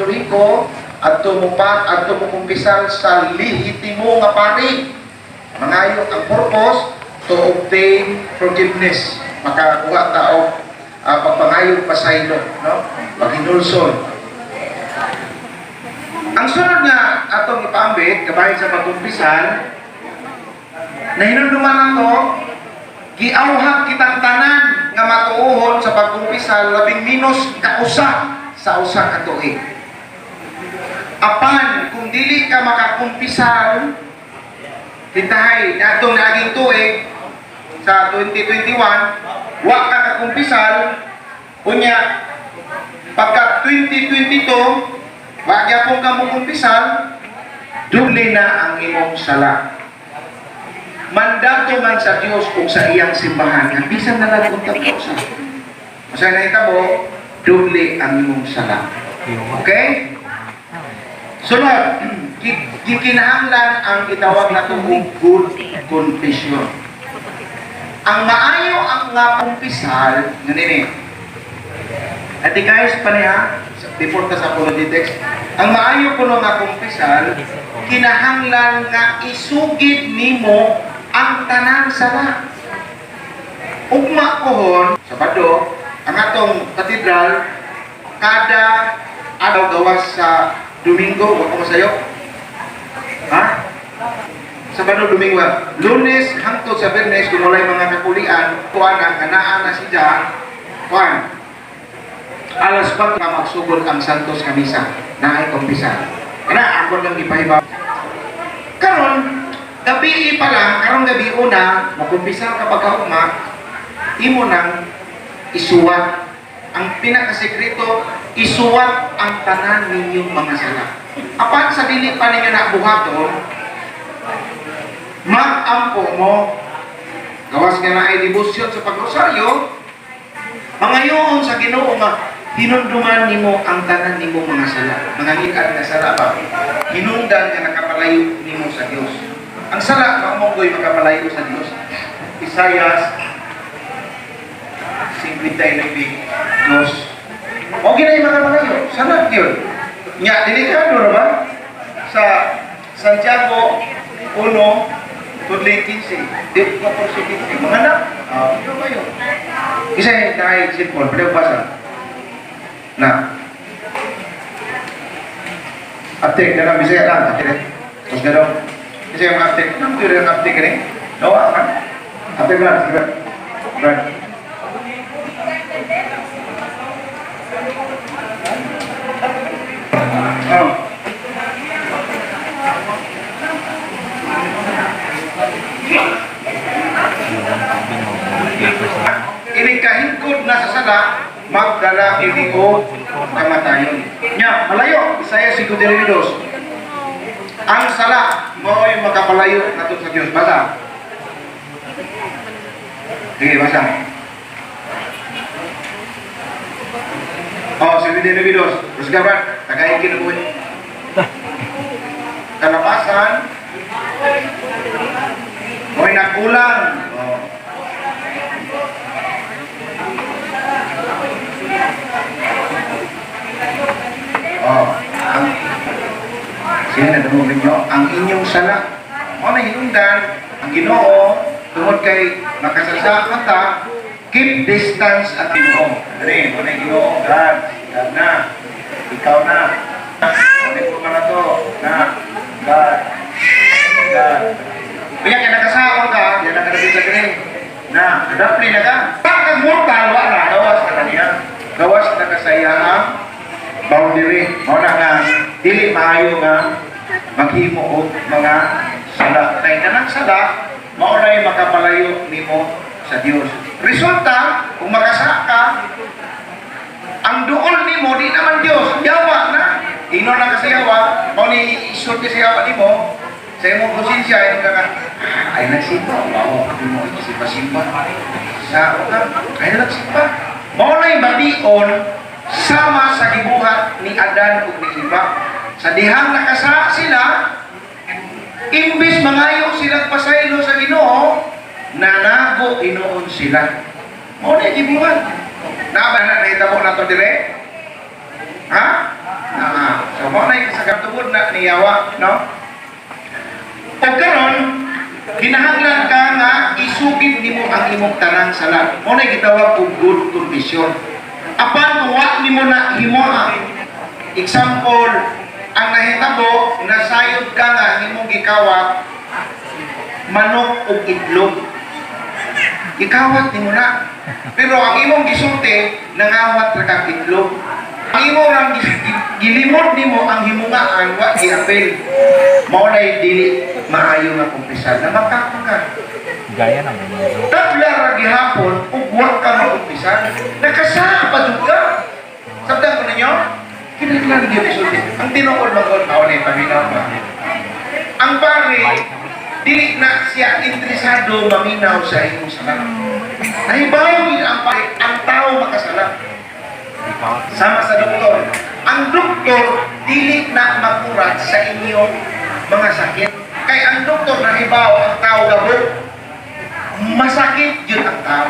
Katoliko, adto mo pa, adto mo kumpisal sa lehitimo nga pari. Mangayo, ang purpose, to obtain forgiveness. Makakuha ta og pagpangayo pasaylo, no? Paghinulsol. Ang sunod nga atong ipaambit, kabahin sa pagkumpisal, nahinumduman nato, giawhag kitang tanan nga matuohon sa pagkumpisal labing minus kausa sa usa ka tuig. Apan kung dili ka makakumpisal, tintahay natong naaging tuig sa 2021, wa ka kakumpisal, unya pagka 2022 wa gyapon ka mokumpisal, doble na ang imong sala. Mandato man sa Dios ug sa iyang simbahan nga bisan na lang untag kausa. Usa nahitabo, doble ang imong sala. Okay? Sunod, gikinahanglan ang gitawag nato og good confession. Ang maayo ang nga kumpisal, nga nini. Ati guys, pa niya, before ta sa apologetics, ang maayo kuno nga kumpisal, kinahanglan nga isugid nimo ang tanang sala. Ugma pohon, Sabado, ang atong katedral, kada adlaw gawas sa Domingo, wa ko masayo. Ha? Sabado, Domingo, Lunes hangtod sa Biyernes, kung walay mga kakulian, kuan ang kanaan na siya, kuan, alas 4 ka magsugod ang Santos nga Misa, naay kumpisal. Kana ako lang gipahibaw. Karon, gabi pa lang, karong gabi una, makumpisal ka pagkaugma, imo nang isuwat. Ang pinakasekreto, isuwat ang tanan ninyong mga sala. Apan sa dili pa ninyo na buhaton, mag-ampo mo, gawas nga naay debosyon sa pagrosaryo, mangayoon sa Ginoo nga hinumduman nimo ang tanan nimo mga sala. Mga gikan nga sala ba? Hinungdan nga nakapalayo nimo sa Dios. Ang sala mao mo'y makapalayo sa Dios. Isaias 59:2. Mao ginay makapalayo. Sala yun. Nya, delikado ra ba? Sa Santiago 1, tudling 15, di 14, 15. Mga anak, yun kayo. Isa yung dahil simple, pwede basa. Na. Aptek na lang, Bisaya lang. Aptek. Tapos gano'n. Kasi yung aptek, ano ito yung aptek rin? Nawa ka? Aptek lang, sige. Brad. Oh. Inig kahingkod na sa sala, magdala ini o kamatayon. Nya, malayo, Isaiah 52. Ang sala, mao'y makapalayo nato sa Dios. Basa. Sige, basa. Oh, 52. Terus kapan? Tagay kinabuhi. Kalapasan, mo'y nakulang. Oh. Oh, ang sige na dumog ninyo, ang inyong sala. Mo na hinungdan, ang Ginoo, tungod kay makasasaka ta, keep distance ang Ginoo. Dali, mo na yung Ginoo, God, God na, ikaw na. Ano po ka na to? Na, God, God. Kaya kaya nakasawa ka, yan ang kanabi sa green. Na, adapli na ka. Pagkag mortal, wala, gawas na kaniya. Gawas na ka sa iyang boundary. Mao na nga, dili maayo nga maghimo og mga sala. Kay kanang sala, mao na yung makapalayo nimo sa Dios. Resulta, kung makasala ka, ang duol nimo di naman Dios, yawa na. Ino na kasi yawa, mao ni isulti sa yawa nimo, sa imong konsensya, ay ka ay nagsimba, wow, mo simba-simba. Sa ka, ay nagsimba. Mao na yung bation sama sa gibuhat ni Adan ug ni Eva. Sa dihang nakasala sila, imbis mangayo silang pasaylo sa Ginoo, nanago hinuon sila. Mao na yung gibuhat. Naa ba na nahitabo na to dire? Ha? Naa. So, mao na yung sa tungod na niyawa, no? O karon, kinahanglan ka nga isugid nimo ang imong tanang sala. Mao na gitawag og good confession. Apan kung wa nimo na himoa, example, ang nahitabo, nasayod ka nga imong gikawat manok ug itlog. Gikawat nimo na. Pero ang imong gisulti, nangawat ra kag itlog. Ang imo rang gilimod nimo ang himungaan, wa giapil. Mao nay dili maayo nga kumpisal na makaka ka. Gaya ng ganyan. Tabla ra gihapon ug wa ka makumpisal. Nakasala pa jud ka. Sabtan ko ninyo? Kinahanglan gyud isulti. Ang tinuod man gud mao ni paminaw pa. Ang pare dili na siya interesado maminaw sa imong sala. Nahibaw gid ang pare ang tao makasala. Sama sa doktor. Ang doktor dili na makurat sa inyong mga sakit. Kay ang doktor nahibaw ang tao gabok. Masakit yun ang tao.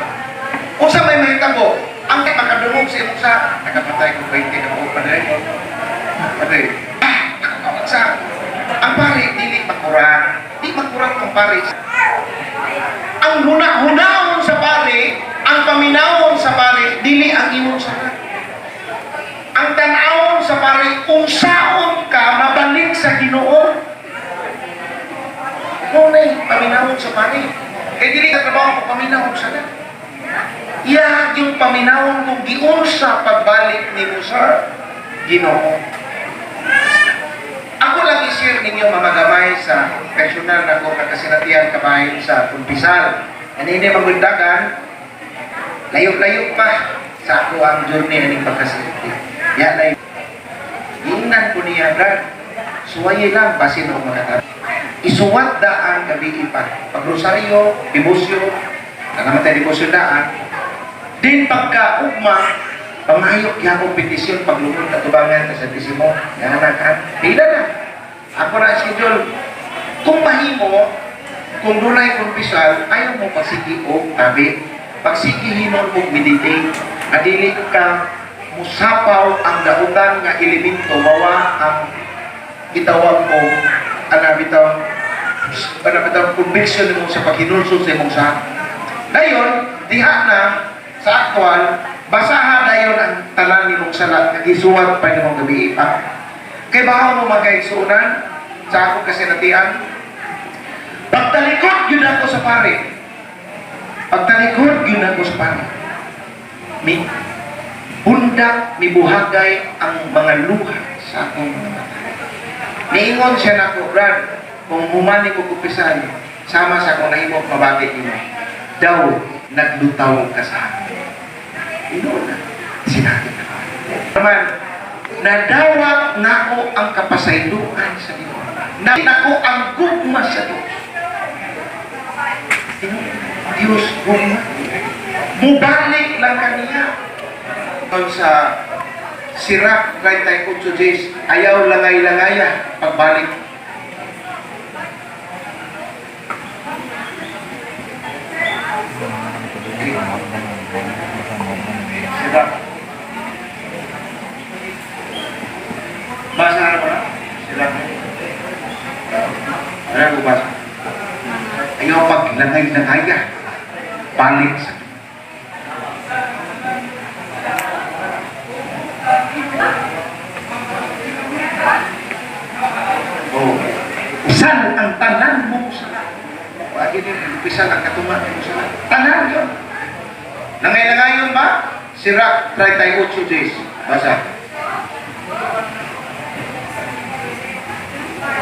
Unsa may mahitabo, ang makadungog sa imong sa nakapatay ko 20 ka buok padre. Padre, ah, nakakawat sa ang pare dili makurat. Di makurat ang pare. Ang huna-hunaon sa pare, ang paminawon sa pare, dili ang imong sala. Ang tan-awon sa pare, unsaon ka mabalik sa Ginoo. Mao na'y paminawon sa pare. Kay dili ka trabaho kung paminawon sa sala. Iya yung paminawon kung giunsa pagbalik nimo sa Ginoo. Ako lang i-share ninyo mga gamay sa personal na ko kakasinatian kabahin sa kumpisal. Ano hindi magundagan, layo-layo pa sa ako ang journey na ning pagkasinati. Ya na Ingnan ko niya, Brad. Suwaye lang, basin o mga. Isuwat daan gabi pa. Pag rosaryo, debosyo, namatay debosyo daan. Din pagka ugma, pangayok gyapon petisyon paglungod katubangan sa Santisimo. Yan ka. Pila na. Ako na schedule. Kung mahimo, kung dunay kumpisal, ayaw mo pagsigi og tabi. Pagsigi hinon og meditate. Adili ka musapaw ang dautan nga elemento mawa ang gitawag og ana bitaw conviction nimo sa paghinulsol sa imong sa. Dayon diha na sa aktual basaha dayon ang tanan nimong sala nga gisuwat pa nimong gabi pa. Kay bahaw mo magkaigsuonan sa akong kasinatian. Pagtalikod yun ako sa pare. Pagtalikod yun ako sa pare. Mi bundak, mibuhagay ang mga luha sa akong mga mata. Niingon siya nako, "Brad, kung humani ko kumpisan, sama sa akong nahimo mabati nimo. Daw, naglutaw ka sa akin." Inoon na. Sinabi na. Naman, nadawat nako ang kapasayloan sa Ginoo. Na nako ang gugma sa Dios. Tinuod, Dios gugma. Mubalik lang kaniya. Doon sa Sirach 38 days, ayaw langay-langaya pagbalik. Sirach. Basa na ba na? Sirach. Ano ko basa? Ayaw pag langay-langaya. Balik sa. Oh. Pisan ang tanan mo sala. Wagi din, pisan ang katungan mo sala. Tanan yun. Nangailangayon ba? Sirach 38 days. Basa.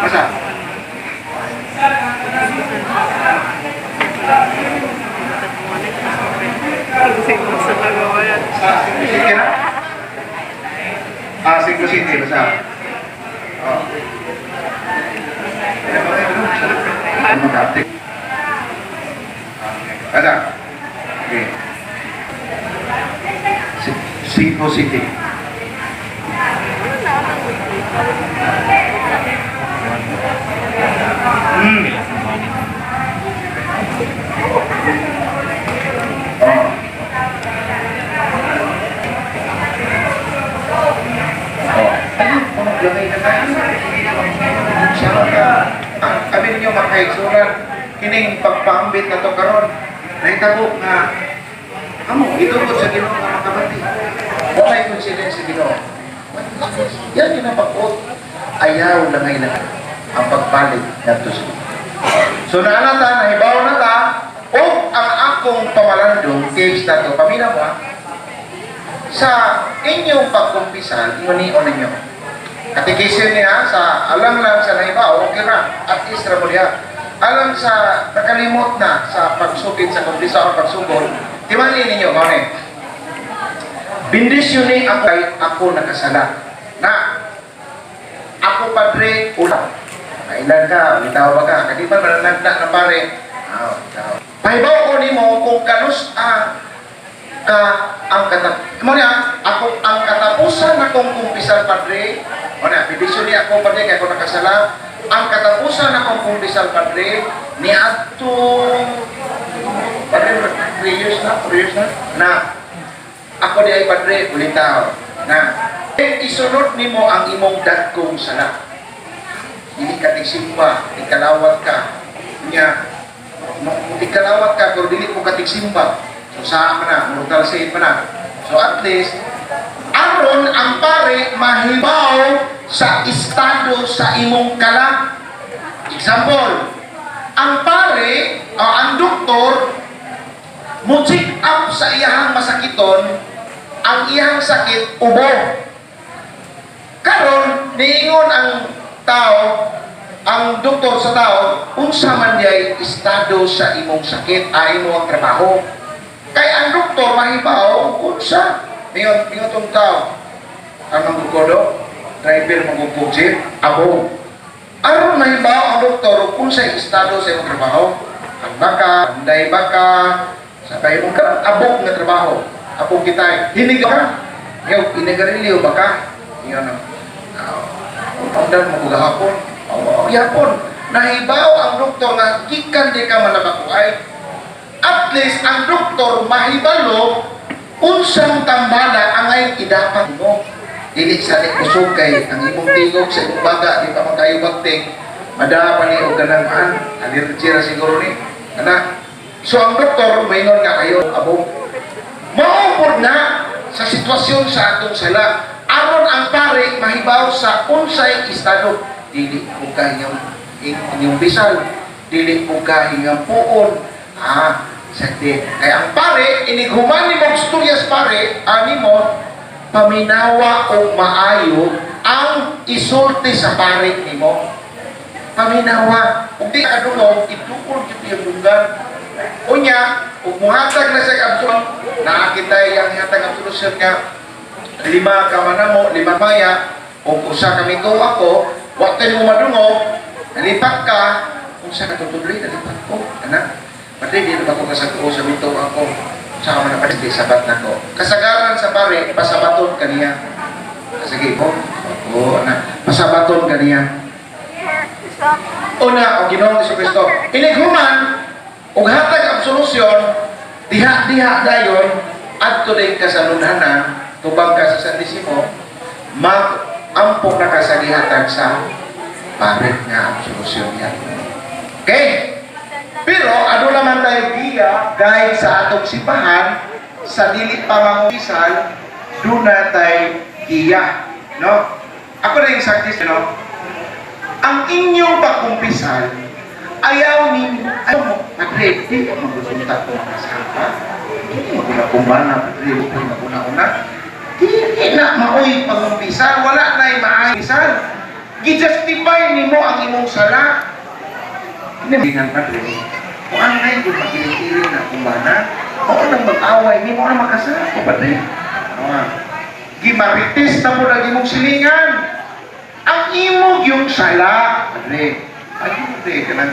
Basa. Sa City na? Ah, Cebu City, basa. Oh. Ano ba? Basa. Okay. Cebu City. Oh. Oh. Ayun, oh, lagay na tayo. ninyo, mga kaigsuonan, kining pagpaambit na to karon nahitabo nga amo gitugot sa Ginoo nga makabati. Walay coincidence sa Ginoo. Yan ginapag-ut. Ayaw langay lang ang pagbalik ngadto sa Ginoo. So naa na ta, nahibaw na ta, o ang akong pamalandong, tips na to, pamina mo ha, sa inyong pagkumpisal, ingon ninyo. Katikisin niya sa alang lang sa nahibaw, okay ra, at least ra mo niya. Alang sa nakalimot na sa pagsugid sa kumpisa o pagsugod, timali ninyo, mao ni. Bendisyon ni ako kay ako nakasala. Na, ako, padre, ula. Kailan ka, bitaw ba ka? Kadi ba mananagna na pare? Ah, bitaw. Pahibaw ko nimo kung kanus a ka ang katap mo niya ako ang katapusan akong kumpisal, padre. Mo na bendisyon ni ako, padre, kay ako nakasala. Ang katapusan akong kumpisal, padre, ni adto, padre, 3 years na, 4 years na na ako di ay, padre, ulitaw na. Eh, isunod nimo ang imong dagkong sala. Dili ka tigsimba, ikalawat ka nya no, ikalawat ka pero dili mo ka tigsimba, so saa man na, mortal sin pa na. So at least aron ang pare mahibaw sa estado sa imong kalag. Example, ang pare o ang doktor mo check up sa iyahang masakiton, ang iyahang sakit ubo. Karon niingon ang tao, ang doktor sa tao, unsa man diay estado sa imong sakit, ay mo ang trabaho. Kay ang doktor mahibaw unsa. Ningon ningon tong tao, ang manggukodo, driver manggugog jeep, abo. Aron mahibaw ang doktor kung unsa estado sa imong trabaho. Ang baka, anday baka, sa kay mong karang abok nga trabaho. Abok kita, hinig ka. Ngayon, inigarilyo ba ka? Ngayon, undang mo gahapon. Oo, gihapon. Nahibaw ang doktor nga gikan di ka malabakuay. At least ang doktor mahibalo unsang tambala ang ay idapat mo. Dili sa ni kusog kay ang imong tingog sa imong baga di pa man kayo bagting madaha pa ni og kanang an allergy ra siguro ni ana. So ang doktor maingon nga kayo abong mao na sa sitwasyon sa atong sala aron ang pare mahibaw sa unsay estado. Dili ko kahingam inyong bisal, dili ko kahingam puon, ah, sakti kay ang pare inig human ni mo istorya sa pare ani mo paminawa og maayo ang isulti sa pare nimo. Paminawa. Ug di ka dungog, ituol gyud yung dunggan. Unya ug muhatag na sa absol naa kita yang hatag absolution nga lima ka manamo, lima maya ug usa ka mito ako, wa tayo mo madungog, nalipat ka. Unsa ka tutudloy, nalipat ko ana, pati di na ba ko kasag-o sa mito ako sa man na pati sabat nako. Kasagaran sa pare pasabaton kaniya. Sige po, o ana, pasabaton kaniya. Una, o Ginoong Kristo, inighuman og hatag absolution, diha diha dayon adto din ka sa lunhanan, tubang ka sa Santisimo, mag ampo na ka sa gihatag sa pare nga absolution niya. Okay? Pero ano naman tayo giya guide sa atong simbahan sa dili pa mangumpisal, duna tay giya, no? Ako na yung saktis, no? Ang inyong pagkumpisal, ayaw ninyo, ayaw mo, padre, di ka magusunta ko kasama. Di maguna kumbana, padre, di ka maguna-una. Di na maoy pangumpisal, wala na maayisal. Gi-justify nimo ang imong sala. Hindi nga, padre. Kung ano na yung magkiling na kumbana, mao nang mag-away, ni mo na makasala ko, padre. Ano nga? Gimarites na mo na imong silingan. Ang imo yung sala, padre. Ay, hindi, kanang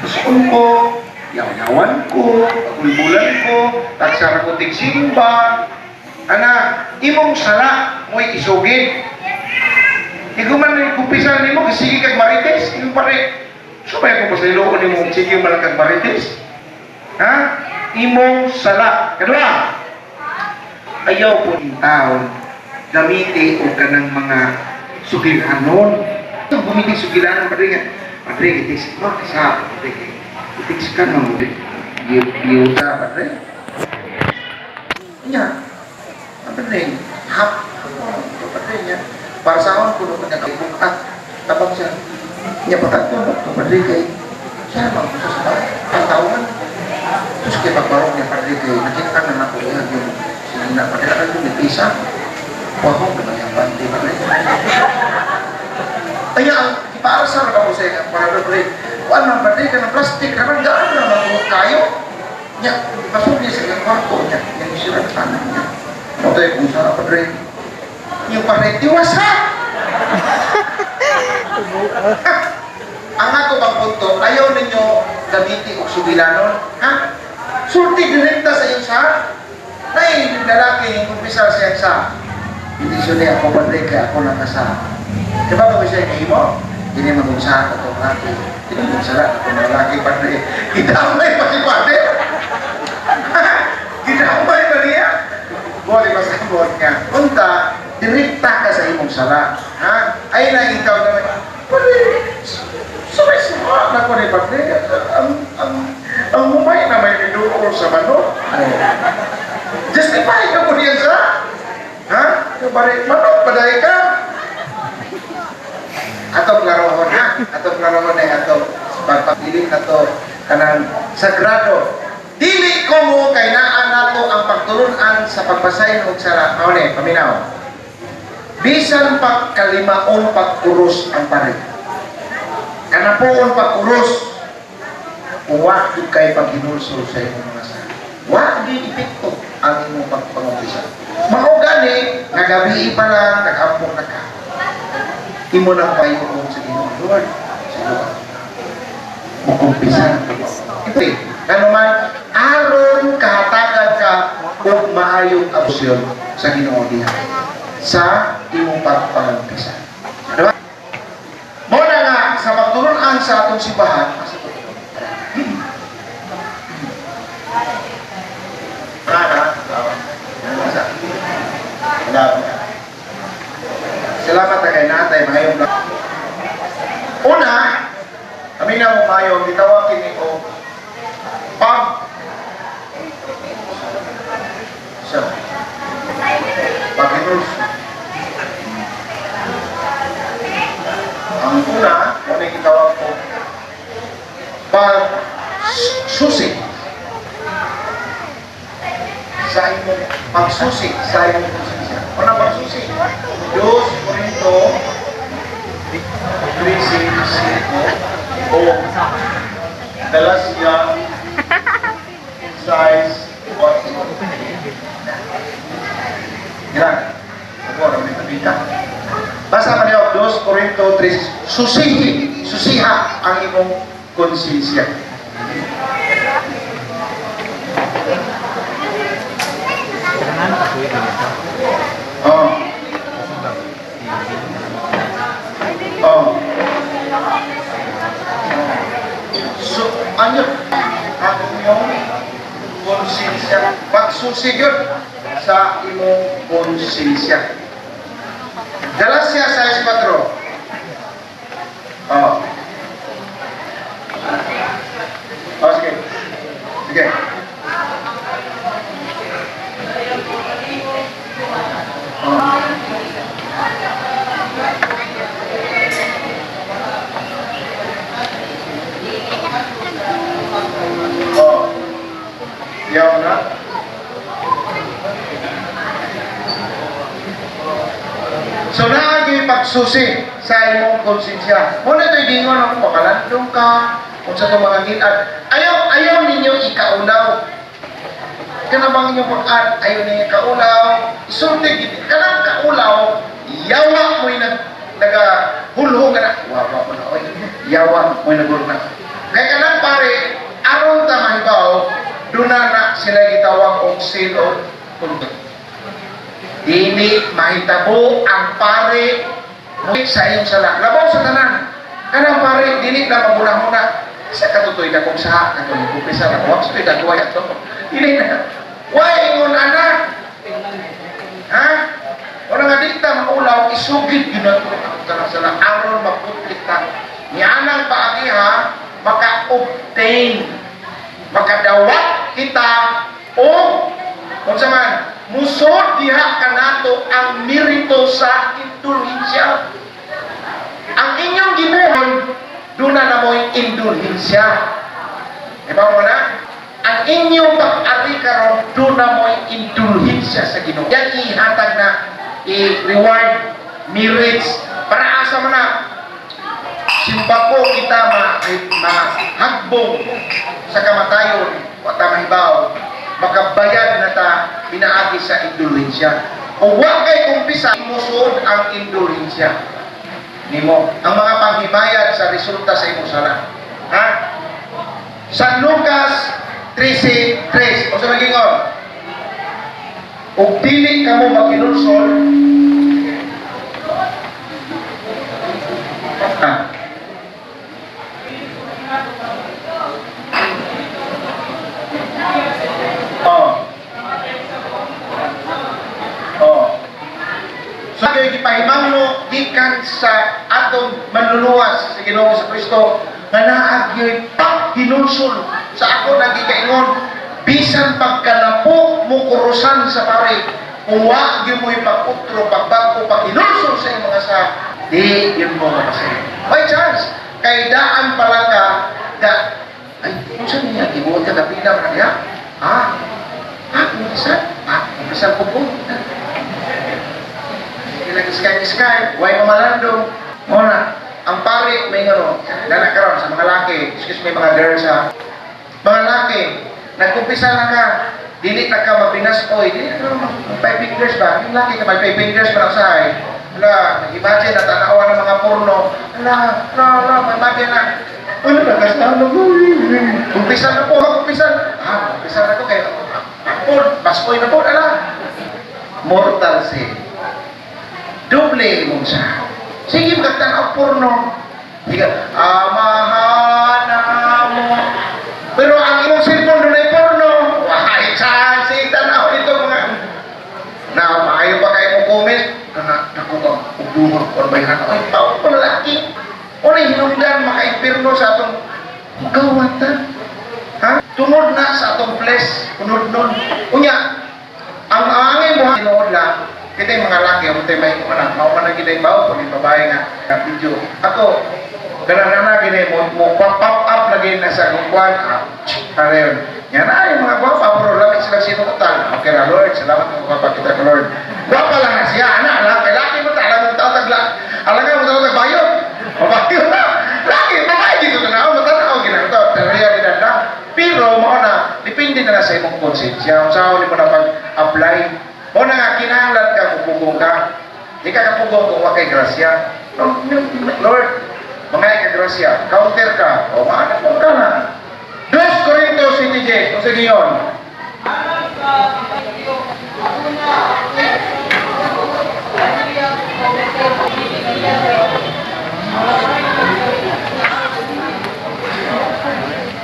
tusun ko, yaw-yawan ko, pagulbulan ko, tagsara ko tigsimba. Ana, imong sala, mo'y isugid. Ikaw man na kumpisal nimo, sige kag marites, yung pare, so ba ko pasaylo ko nimo, sige man kag marites? Ha? Imong sala. Kadua, ayaw po ng taon, gamiti o kanang mga sugilanon. Gumiti sugilanon pa rin nga. Padre, itis mo sa padre. Itis ka nang biyuta, padre. Nya. Padre, hap. Padre niya. Para sa akon kuno kanya bukat tabang siya. Nya patat ko padre kay siya man sa pagtawangan. Terus kay pagbarong niya, padre, kay nakita na nako niya yung sinina, padre, akan yung nipisa. Wahong naman yung bandi, padre. Kaya ang ipaarsa na ko sa inyo, para padre. Kuan man, padre, ka ng plastic naman, gaan naman ko kayo. Nya, pasok niya sa iyang kwarto niya, yung sira tanan niya. Matay kung sa padre. Yung padre, tiwas ha! Ang ako bang punto, ayaw ninyo gamiti og sugilanon, ha? Sulti direkta sa iyong sa, nay lalaki yung kumpisal sa iyang sa. Hindi siya ako, padre, kaya ako nakasa. Di ba kung siya mo? Hindi mag-usaha ka itong laki. Hindi mag-usaha ka itong lalaki, padre. Gidamay pa si padre. Gidamay pa niya. Boleh pasabot nga. Unta, direkta ka sa imong sala. Ha? Ay na ikaw na, padre, sumay suha na ko ni padre. Ang humay na may niduol sa manok. Oh. Justify ka mo niya sa? Ha? Pare, manok, paday ka. Atong klarohon ha, atong klarohon ay atong pagpapili nato kanang sagrado. Dili ko mo kay naa nato ang pagtulun-an sa pagbasahin og sala. Mao ni, paminaw. Bisan pagkalimaon pagkuros ang pare. Kanapuon pagkuros, wa gyud kay paghinulsol sa imong mga sala. Wa gyud epekto ang imong pagpangumpisa. Mao gani nga gabi pa lang nag-ampo na ka. Imo nang payoon sa Ginoo, Lord, sa Lord. Mukumpisa. Ito eh, ano man, aron kahatagan ka og maayong abusyon sa Ginoo diha sa imong pagpangumpisa. Diba? Mao na nga sa pagtulunan sa atong simbahan, Ana, wala. Salamat na kay natay, maayong. Una, kami na mo mayo, gitawag kini og pag sa paghinulsol. Ang una, mo na gitawag ko pag susi sa imong pagsusi sa imong konsensya. Una, pagsusi. 2 Corinto 13:5 o Galacia 6:4. Ilan? Ako, ano ito dita? Basa pa niyo, 2 Corinto 3, susihi, susiha ang imong konsensya. Kailangan pa kuya dito. Oh. Oh. So, ano? Ang inyong konsensya. Pagsusi yun sa imong konsensya. Galacia 6:4. Oh. Oh, sige. Sige. Oh. Oh. Yaw na. So naagi pagsusi sa imong konsensya. Muna ito'y dingon ang pakalandong ka, kung sa itong mga ngilad. Ayaw, ayaw ninyo ikaulaw. Kanang inyong pag-an, ayaw ninyo ikaulaw. Isulti, gid. Kanang kaulaw, yawa mo'y naga hulho ka na. Wawa mo na, oy. Yawa mo'y nagulho na. Kaya kanang pare, aron ta mahibaw, doon na sila gitawag og seal of contempt. Dili mahitabo ang pare sa iyong sala. Labaw sa tanan. Kanang pare, dili na magunahuna. Sa katutoy na kung sa katong kumpisa na wa sa dagway ato. Dili na. Why ingon anak? Ha? Ora nga di ta maulaw, isugid gyud nato ang tanang sala aron maputlit ta. Nianang paagiha, maka-obtain, makadawat kita o unsa man, musod diha kanato ang merito sa indulhensya. Ang inyong gibuhon, duna na mo'y indulhensya. Diba mo na? Ang inyong pag-ari karon, duna mo'y indulhensya sa Ginoo. Yan ihatag na i-reward, merits, para asa man na simba ko kita mahagbong sa kamatayon, wa ta mahibaw, makabayad na ta pinaagi sa indulhensya. Kung wa kay kumpisa, musuod ang indulhensya nimo. Ang mga panghimayad sa resulta sa imong sala. Ha? San Lucas 13:3. O sa magingon? Ug dili kamo maghinulsol, ha? Oh. Oh. So, kay gipahimangno gikan sa atong manluluwas sa Ginoo sa Kristo nga naa gyoy paghinulsol. Sa ako nagikaingon, bisan pagkanapo mo kurusan sa pare, kung wa gyud mo ipag-utro, pagbag-o, paghinulsol sa imong mga sa di yun mo mapasaya. May chance kay daan pala ka da ay unsa niya gibuhat ka, kapila man niya, kumpisal, kumpisal ko po. Sky sky, way mamalandong. Muna, ang pare may ngano, dana karon sa mga laki, excuse me mga girls ha. Mga laki, nagkumpisa na ka, dili na ka mabinas oy, dili na ka mag five fingers ba? Yung laki ka mag five fingers pa lang usahay. Ala, imagine na tanawa ng mga porno. Ala, ala, ala, imagine na. Ano na kasama ko? Kumpisa na po, kumpisa. Kumpisa na ko kay po, baskoy na po, ala. Mortal sin. Doble imong siya. Sige, magtanaw porno. Sige, amahan mo. Pero ang imong cellphone dunay porno. Why chance tanaw dito mga na maayo pa kay mo comment kana dako ka ug ko bay ay tao pa laki. Unay hinungdan maka-impierno sa atong gawatan. Ha? Tungod na sa atong flesh, unod nun. Unya, ang angay mo tinuod lang, kita yung mga laki, ang tayo may kumana, mao man ang ginay bao, kung yung babae nga, nga video. Ako, ganun na ginay mo, mo pop, pop up lagi na sa gungkwan, pareon. Yan ay, mga gwapa, pero lamit sila sinuutan. Okay na, Lord, salamat mo gwapa kita ko, Lord. Gwapa lang na siya, anak, lang, kay laki mo ta, alam mo tao tagla, alam mo tao tagbayot. Mabayo na. Laki, babae dito na, matanaw, ginagawa, pero yan, ginagawa. Pero, mao na, depende na lang sa imong konsensya. Kung saan mo na pag-apply. Mao na nga, kinahanglan ka, mupugong ka. Di ka kapugong kung wa kay grasya. Lord, mga ka grasya, counter ka, o maano mo ka na. 2 Corinto 7:10, kung sige yun.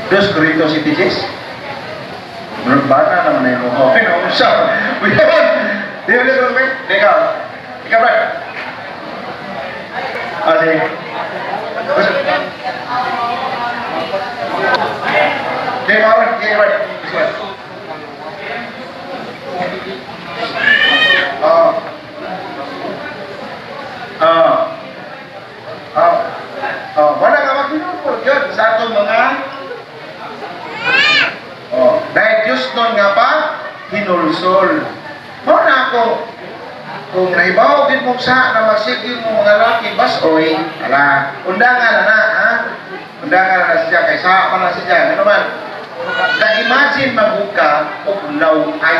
2 Corinto 7:10. Bata naman na yun. Okay, no? So, yun. Di ba, di ba, ikaw. Ikaw, Brad. Sige. Okay, Mauron. Okay, Brad. This one. Oh. Oh. Oh. Oh, wala ka maghinulsol yun sa atong mga. Oh, dahil Diyos nun nga pa, hinulsol. Mao na ako, kung nahibaw din mong sa na magsige mo mga laki, bas oy, ala, undangan na na, ha? Undangan na siya, kay sa pa na siya, ano man? Na-imagine mabuka og law-ay.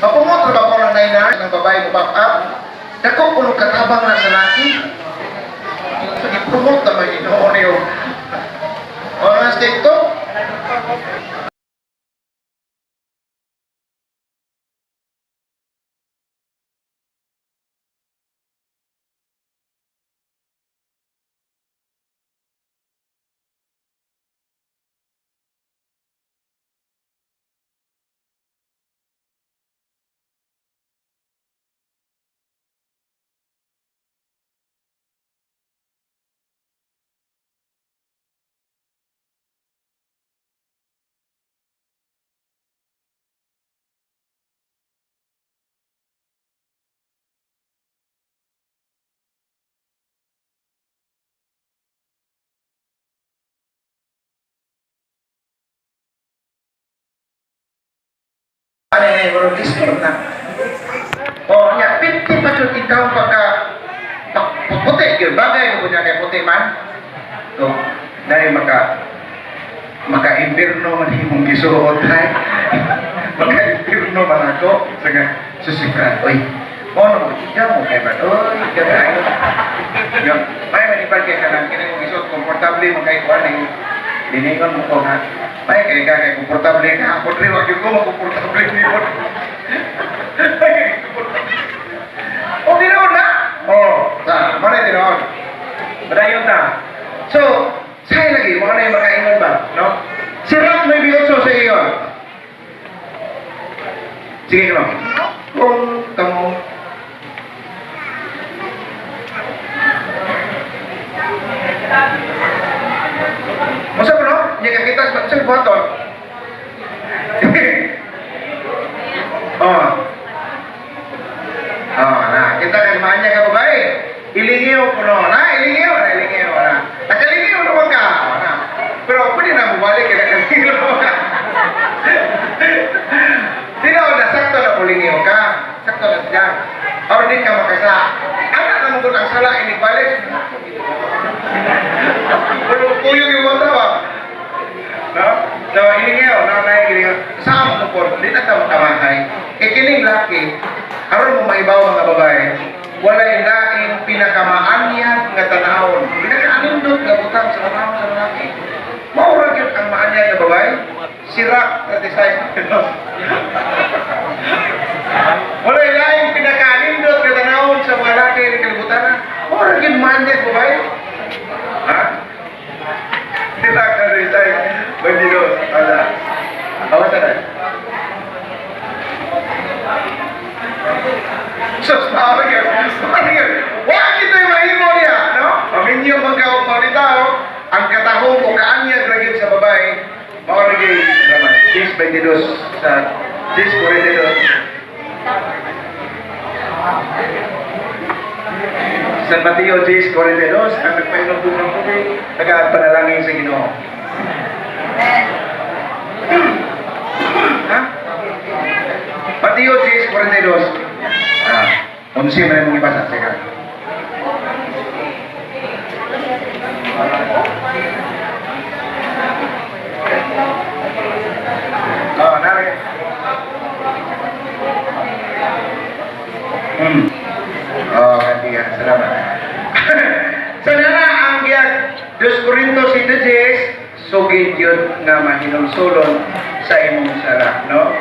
Mapumot ba ko ng 9 ng babae mo pop up? Dako kuno katabang na sa laki. So, i-promote naman Ginoo niyo. O, nga TikTok? Ano na yung discount na. Oh, nya 50 pa jud ikaw pagka puti gyud, bagay ko niya kay puti man. So, dahil maka maka-impirno man imong gisuot hay. Maka-impirno man ako. Saga susikran. Oy, mo no ikaw mo kay ba? Oy, ikaw ayo. Yo, may manipal kay kanang kini mong gisuot, komportable man kay kuan ning diningon mo ko nga. May kay ka kay komportable ka. Ako diri wa gyud ko makomportable nimo. Ay, komportable. O tinuod na. Oh, sa mo na tinuod. Padayon ta. So, say lagi mo na yung makaingon ba, no? Sirach 9:8 sa iyo. Sige no. Kung kamo. Masa ko no? Niya kakita sa sa button. Oh. Oh, na. Kita kay maanya ka babae. Ilingiw ko no. Na, ilingiw, na ilingiw na. Nakalingiw naman ka. Oh, na. Pero pwede na bumalik kay nakalingiw ka. Sino na sakto na mulingiw ka. Sakto na siya. Or di ka makasa. Anak na mo ang sala inibalik. Pero kuyog yung mata ba? No? So, ilingiw, na na ilingiw. Saan mo po? Di na ta makamahay. Kay kining laki, aron mo maibaw mga babae, walay laing pinakamaanyag nga tanawon. Pinakaanindot nga butang sa tanawon sa lalaki. Mao ra gyud ang maanyag nga babae. Sirach 36. Walay laing pinakaanindot nga tanawon sa mga laki ng kalibutan. Mao ra gyud maanyag babae. Ha? Sirach 36. 22. Ala. Awas na. Sus, parang yun. Parang yun. Wa kita yung mahimo niya, no? Paminyo man ka og manitaw, ang katahom o kaanyag ra gyud sa babae, mao ra gyud naman. 10:22 sa 10:42. San Mateo 10:42, ang nagpainom po ng tubig, nagapanalangin sa Ginoo. Ha? Mateo 10:42. Ah, 11 man imong ibasa. Sige. Oh, nari. Oh, ganti. Salamat. Sa nana ang giyag 2 Corinto 7:10, sugid yun nga mahinulsulon sa imong sala, no?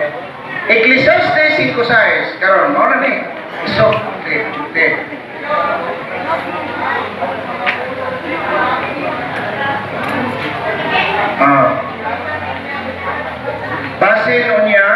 Ecclesiastes 5:6 karon mao na ni. So, okay, okay. Ah. Basin unya.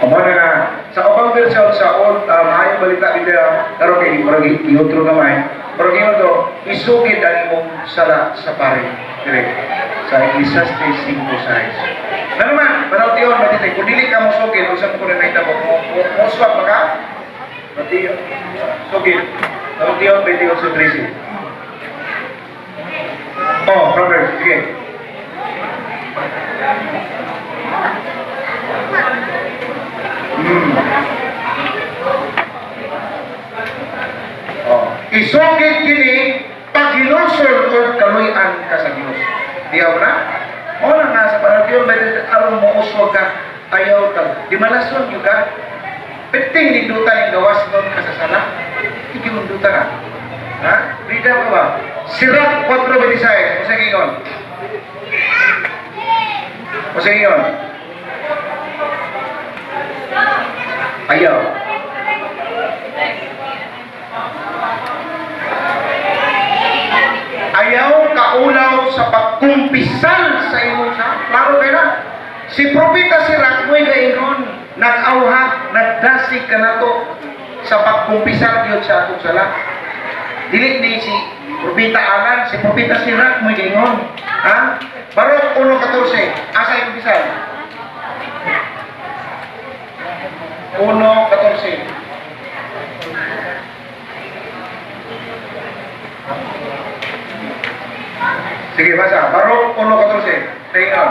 Amo na nga sa ubang version sa old maayong balita Biblia karon kay murag iutro gamay. Pero ingon to, isugid ang imong sala sa pare. Dire sa Ecclesiastes 5:6. Na naman, panultion matitay, kung dili ka mo sugid, unsa mo kuno mahitabo? Mo swab ba ka? Mateo, sugid. Panultion 28:13. Oh, Proverbs, sige. Oh, isugid kini paghinulsol og kaluy-an ka sa Dios. Diyaw na? O na nga sa panultion ba aron mo uswag ka, ayaw ka. Di malason gyud ka. Piting nindutan yung gawas nun ka sa sala. Hindi nindutan na. Ha? Rida ka ba? Sirach 4:26. Unsa ingon? Unsa ingon? Ayaw. Ayaw kaulaw sa pagkumpisal sa imong sa. Klaro kay na. Si Propeta Sirach mo'y gaingon, nag-awhag, nagdasig ka nato sa pagkumpisal gyud sa atong sala. Dili ni si Propeta Alan, si Propeta Sirach mo'y gaingon. Ha? Barok 1:14, asa ikumpisal? 1:14. Sige, basa. Baruch 1:14. Tingnan.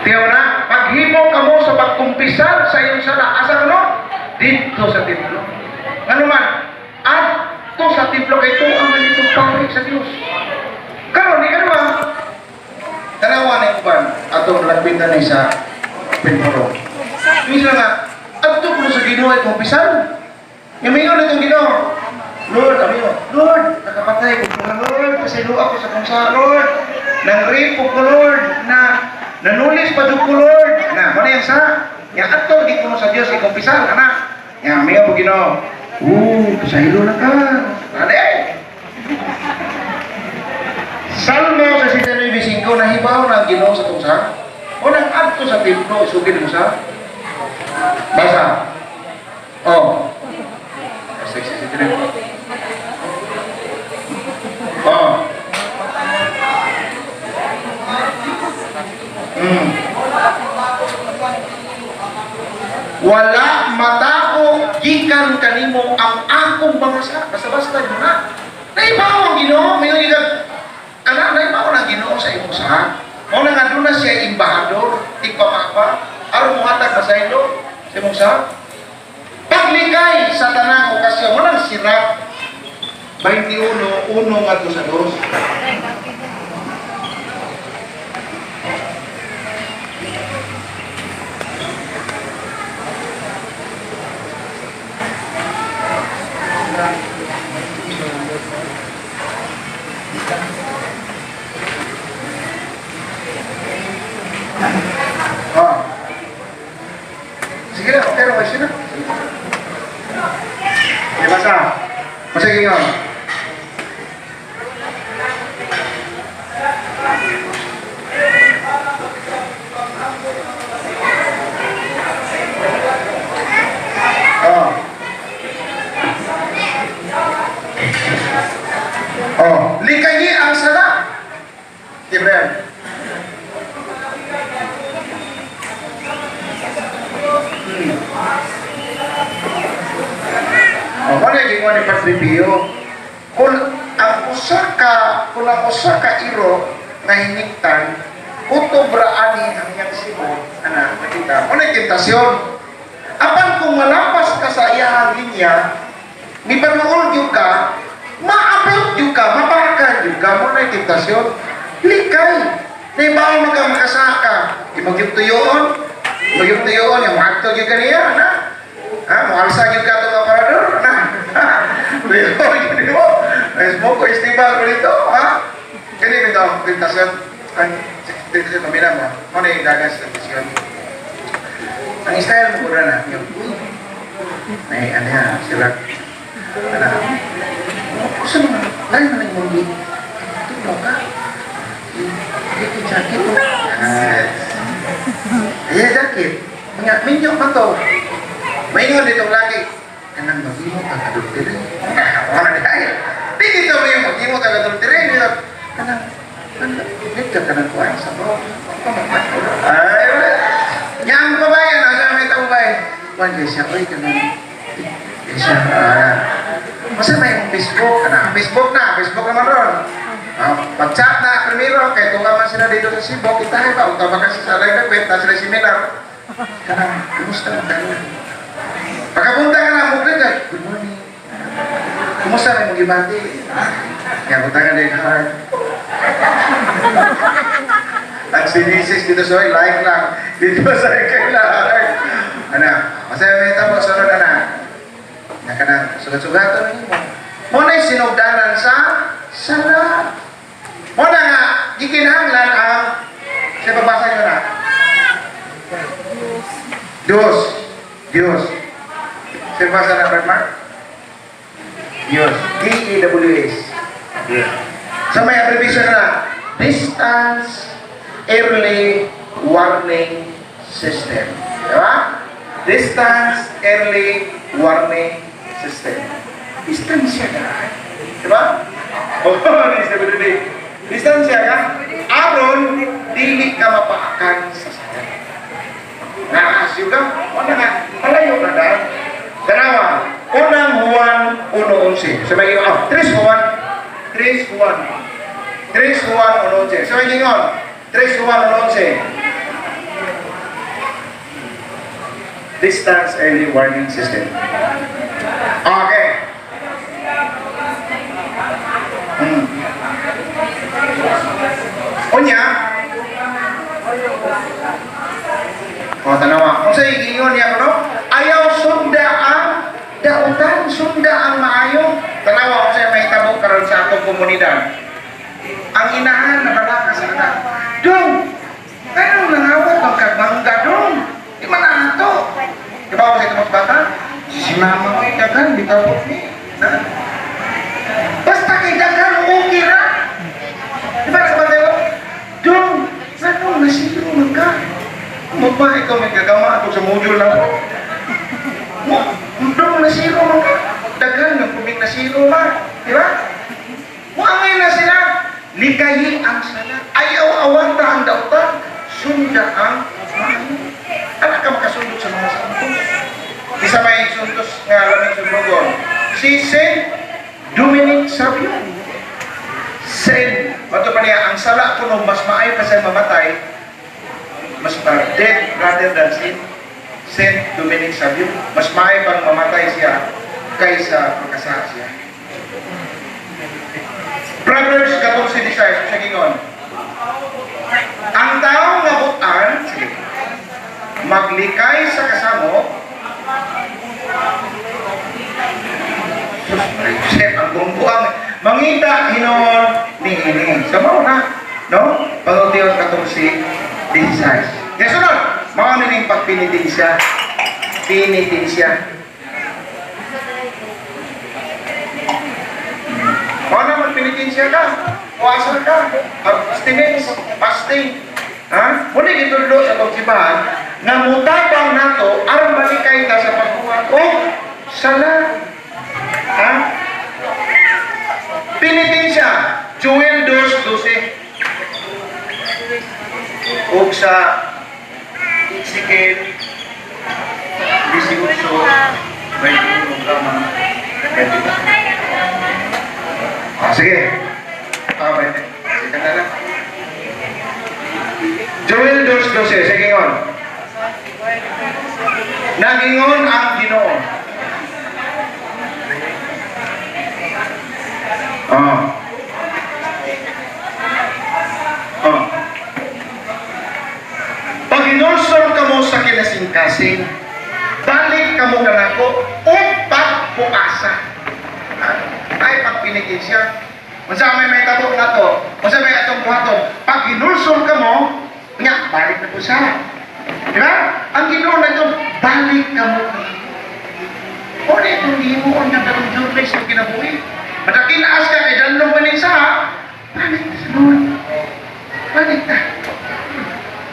Tiyaw na, paghimo kamo sa pagkumpisal sa iyong sala. Asa kuno? Dito sa templo. Ngano man, adto sa templo kay tuang man itong pari sa Dios. Karon ni karon, tanawa na uban atong lagbitan ni sa Pinpuro. Minsan nga, adto kuno sa Ginoo ay kumpisal. Nga mingon itong Ginoo, "Lord," sabi mo, "Lord, nakapatay ko nga, Lord, kasi ako sa kung sa Lord, nang rape ko, Lord, na nanulis pa jud ko, Lord." Na, mao na yung sa, nga adto gi kuno sa Dios ikumpisal, anak. Nga mingon po Ginoo, "Oh, pasaylo na ka." Ade. Salmo 69:5, nahibaw na ang Ginoo sa tungsa. O nang adto sa templo, isugid mo sa. Basa. Oh. 63. Oh. Wala matao gikan kanimo ang akong mga sa. Basta-basta yun na. Naibaw ang Ginoo, may gikan anak, naibaw ang Ginoo sa imong sa. Mao na nga doon na siya embahador, tigpamapa, aron mohatag pasaylo sa imong sa. Paglikay sa tanang okasyon, walang Sirach 21:1 ngadto sa 2. Oh. Sige na, okay na, okay na. Sige, basa. Basa kayo. Oh. Oh, likayi ang sala. Gabriel. Oh, wala yung gingon ni Padre Pio. Kung ang usa ka iro nga hinigtan, kutob ra ani ang iyang simon, ana, nakita. Mao na tentasyon. Apan kung malapas ka sa iyang linya, mipanuol gyud ka, maabot gyud ka, mabakan gyud ka, mao na tentasyon. Likay. Naibaw man ka makasaka. Imo gyud tuyoon, imo gyud tuyoon, yung adto gyud kaniya, ana. Ha, moalsa gyud ka itong aparador, ana. Tuyoon gyud mo. Ay, smoke ko istiba ko dito, ha? Kani bitaw tentasyon. Ang tentasyon pamina mo. Mao na yung dagan sa tentasyon. Ang style mo na yung uy, may ano yan, sila, ano, usa naman, lain man ang imong tulo ka. Dito jacket mo. Yes. Ayan, jacket. Mga minyo man to. Maingon ditong laki. Kanang maghimo kang adultery. Wala na dahil. Di dito mo yung maghimo kang adultery. Dito. Kanang, kanang, dito ka ng kuwan sa bro. Ay, wala. Yang babae, ano, sa may tao babae. Kuwan kay siya, oy, kanang, kay siya, ah, masa may imong Facebook, kana, Facebook na, Facebook naman ron. Ah, pag-chat na, primero, kay tunga man sila dito sa Cebu, kita ba, unta ba kasi sa Alay Dakwit, na sila seminar. Kanang, kumusta man kayo? Pagkapunta ka na, mugrid ka, "Good morning. Kumusta may mong gibati?" Kaya punta ka din, heart. Ang si Mrs. dito sa like lang. Dito sa kailangan. Ano, masaya may tamo, sunod na. Na ka na, sugat-sugatan mo. Mo na sinugdanan sa sala. Mo na nga, gikinahanglan ang, sa babasa nyo na. Diyos. Diyos. Sa basa na, Brad Mark? Diyos. DEWS. Diyos. Sa may abbreviation na, Distance Early Warning System. Diba? Distance Early Warning System. Distansya ka. Diba? Oh, distansya ka. Aron, dili ka mapaakan sa sala. Na, juga. Wala nga, palayo na dahil. Tanawa, Unang Juan 1.11. Sa may oh, 3 Juan, 3 Juan, 3 Juan 1.11. Sa may gingon, 3 Juan 1.11. Distance early warning system. Okay. Unya, o tanawa, kung sa igingon niya kuno, ayaw sunda ang dautan, sunda ang maayo. Tanawa kung sa mahitabo karon sa atong komunidad. Ang inahan nabalaka sa anak. Dong, anong nangawat bang kagmangga dong? Di man ato. Di ba ako sa itong bata? Si mama ko daghan, bitaw ko ni. Na? Basta kay daghan, okay ra. Di ba sa bata ko? Dong, anong nasiro man ka? Mo ba ikaw may gagawa ato sa module na ako? Mo, dong nasiro man ka. Daghan ng kuming nasiro ma. Di ba? Muangay na sila. Likayi ang sala. Ayaw awanta ang dautan. Sunda ang maayo. Anak ka makasundot sa mga santos. Isa may suntos nga laming sundugon. Si Saint Dominic Savio. Saint, mato pa niya, ang sala kuno mas maayo pa sa mamatay, mas pa death rather than sin. Saint Dominic Savio, mas maayo pang mamatay siya kaysa makasala siya. Proverbs 14:16, sa gingon. Ang tao nga butan, sige, maglikay sa kasamo, sus, Joseph, ang bungbuang, mangita hinon ni ini. Sa mao na, no? Pangultion 14:16. Kaya sunod, mao ni ning pagpinitensya. Pinitensya. Mao na magpinitensya ka, puasa ka, abstinence, fasting. Ha? Muna gitudlo sa atong simbahan nga mutabang nato aron malikay ta sa pagbuhat o sala. Ha? Pinitensya, Joel 2:12. Ug sa Ezekiel 18, 21 22. Ah, sige. Ah, 20. Sige na lang. Joel 2:12. Sige ngon. Nagingon ang Ginoo. Oh. Oh. Pag inulsol kamo sa kinasingkasing, balik kamo kanako o pagpuasa. Ha? Ay pagpinigil siya. Unsa may tabo nato? Unsa may atong buhaton? Pag hinulsol kamo, nga balik na po siya. Di ba? Ang Ginoo na ito, balik kamo kanako. O na itong gihimuon nga karong Jules sa kinabuhi. Madakinaas ka kay danlong maning sa, balik ta sa Lord. Balik ta.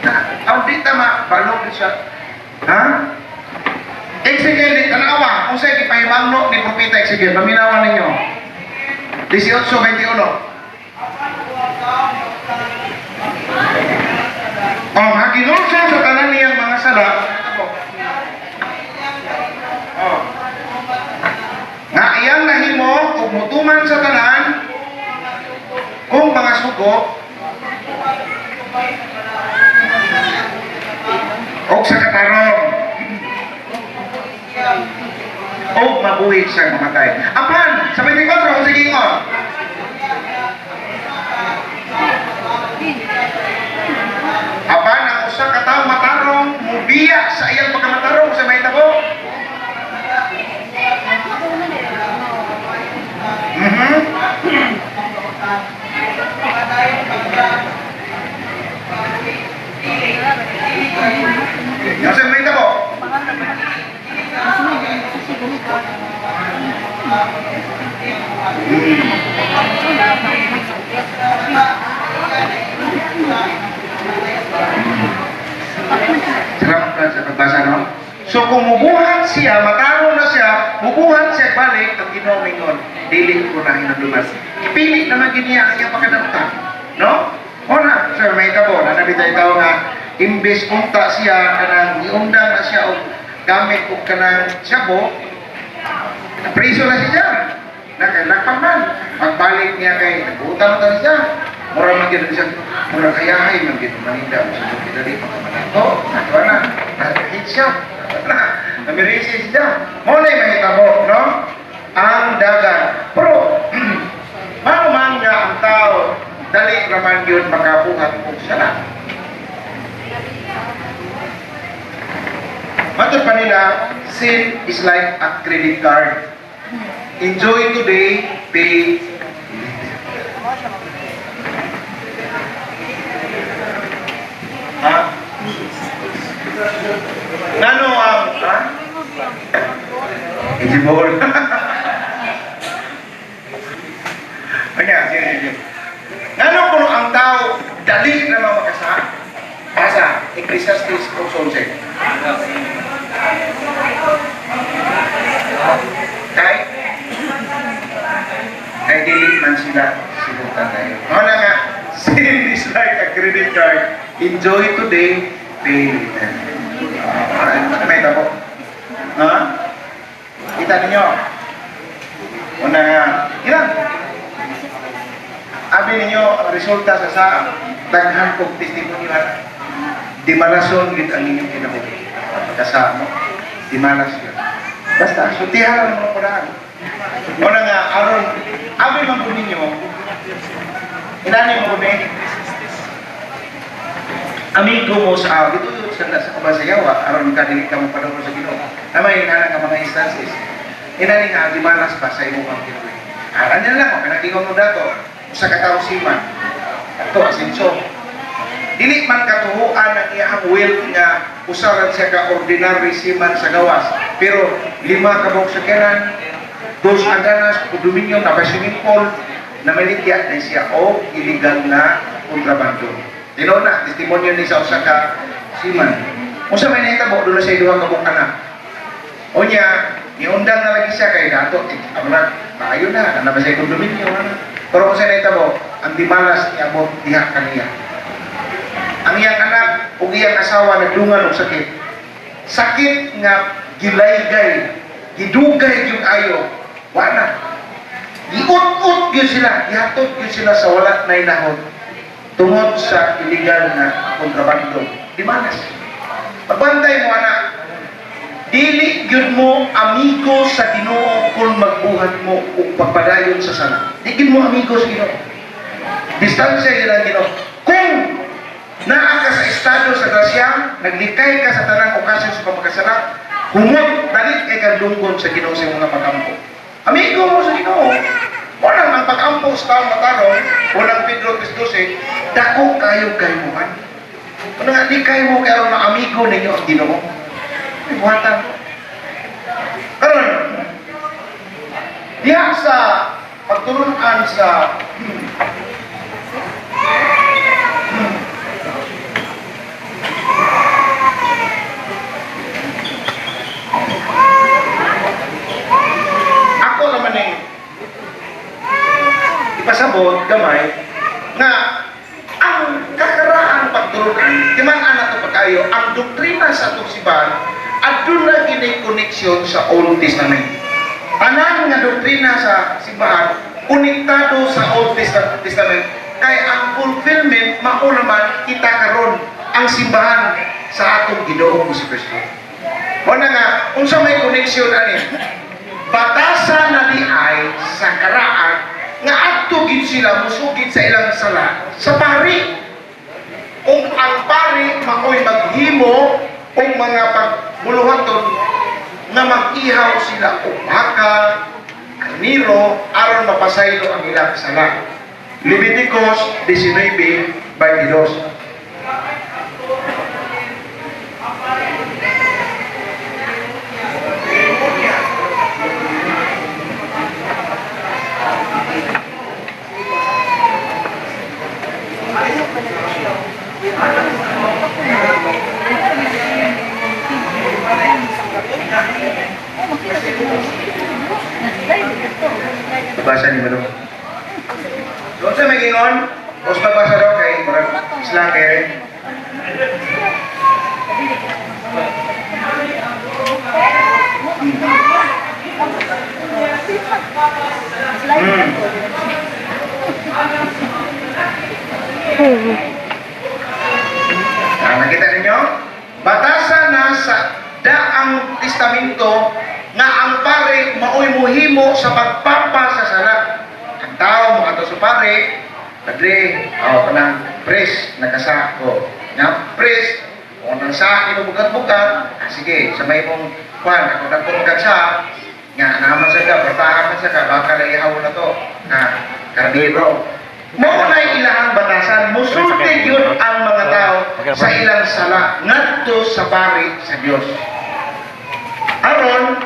Na, ang di ta mabalog siya. Ha? Ezekiel, di tanawa, kung sa'yo gipahimangno ni Propeta Ezekiel, paminawan ninyo. 18:21. Oh, haginulsol sa tanan niyang mga sala. Oh. Nga iyang nahimo ug mutuman sa tanan kung mga sugo og sa katarong og mabuhi siya mamatay. Apan sa 24 kung sige ingon. Apan ang usa ka tawo matarong mubiya sa iyang pagkamatarong sa mahitabo. Yung sa mahitabo. Salamat Brad sa pagbasa, no? So kung mubuhat siya, matarong na siya, mubuhat siya balik, ang Ginoo mingon, dili ko na hinanduman. Ipili naman giniya ang iyang pagkadapta. No? O na, sir, may tabo, nanabi tayo tao nga, Imbes unta siya kanang giundang na siya og gamit og kanang sabo, priso na siya. Nakalakpan man. Pagbalik niya kay nagbutan na siya. Mura man gyud siya, mura kayahay man gyud maninda mo sa dali dali pagkamanato. Natuwa na, nahit siya. Na, namirisi siya. Mao na mahitabo, no? Ang dagan. Pero mao man nga ang tao dali raman gyud makabuhat og sala. Matod pa nila, sin is like a credit card. Enjoy today, pay later. Ha? Ngano ang, ha? Ejibol. Kanya, sige, sige. Ngano kuno ang tao dali na makasala? Basa, Ecclesiastes 11. Kay dili man sila silutan tayo. Mao na nga, sin is like a credit card. Enjoy today, pay later. Ah, may tabo. Ha? Kita ninyo. Una nga, ilan? Abi ninyo ang resulta sa daghan kong testimonyo. Di malason gid ang inyong kinabuhi. Pagkasama, di malas yun. Basta, sultihan lang mga paraan. Una nga, aron, abi man po ninyo, inani mo ni, amigo mo sa dito yun, sa kabasayawa, aron ka dili ka mo padungol sa Ginoo. Namay inana nga mga instances. Inani nga di malas ba sa imong ang kinabuhi. Aran niya lang, kanagingon mo dato, usa ka tawo seaman. Ato asenso. Dili man katuhuan ang iyang wealth nga usaran siya ka ordinary seaman sa gawas. Pero lima ka buok sakyanan, dos aganas, kondominyo, na swimming pool, na maligya na siya o illegal na kontrabando. Tinuod na, testimonyo ni sa usa ka seaman. Unsa may nahitabo doon sa duha ka buok anak. Unya, niundang na lagi siya kay dato, eh, amo na, maayo na, na ba siya kondominyo, ano. Pero kung sa nahitabo, ang dimalas niabot diha kaniya. Ang iyang anak ug iyang asawa nagdungan og sakit. Sakit nga gilaygay, gidugay yung ayo, wa na. Giut-ut gyud sila, gihatod gyud sila sa wala na inahod tungod sa illegal na kontrabando. Di malas. Pagbantay mo anak, dili gyud mo amigo sa Ginoo kung magbuhat mo og pagpadayon sa sala. Di gyud mo amigo sa Ginoo. Distansya gyud ang Ginoo. Kung naa ka sa estado sa grasya, naglikay ka sa tanang okasyon sa pagpakasala, humot, dali kay kang dunggon sa Ginoo sa imong mga pagampo. Amigo mo sa Ginoo. Walang ang pag-ampo sa taong matarong, walang Pedro 3:12, dako kayo kahimuhan. Ano nga, di kayo mo kaya mga amigo ninyo ang Ginoo. Ay, buhatan. Karon, diha sa pagtulunan sa ako naman eh ipasabot gamay nga ang kakaraang pagtulunan di man ana to pagkayo ang doktrina sa atong simbahan aduna gini koneksyon sa Old Testament. Tanan nga doktrina sa simbahan konektado sa Old Testament kay ang fulfillment mao naman kita karon ang simbahan sa atong Ginoong Hesukristo. Mao na nga unsa may koneksyon ani? Batasa na di ay sa karaan nga adto gid sila musugid sa ilang sala sa pari. Ug ang pari maoy maghimo og mga pagbuluhaton nga mag-ihaw sila og baka, karniro aron mapasaylo ang ilang sala. Leviticus 19:22. Basa ni Manong. So, unsa may gingon? Os magbasa daw kay Murag isla kay. Ah, nakita ninyo? Batasan na sa Daang Testamento nga ang pare maoy muhimo sa pagpapa sa sala. Ang tao moadto sa pare, padre, oh, kanang priest nakasako. Nga priest, o nang sa inubukat-bukat, ah, sige, sa may mong kwan, ako nagpumugat sa, nga naman sa ka, pertahan man sa ka, baka na ihaw na to, na karnero. Mao na ilahang batasan, musulti yun ang mga tao sa ilang sala ngadto sa pari sa Dios. Aron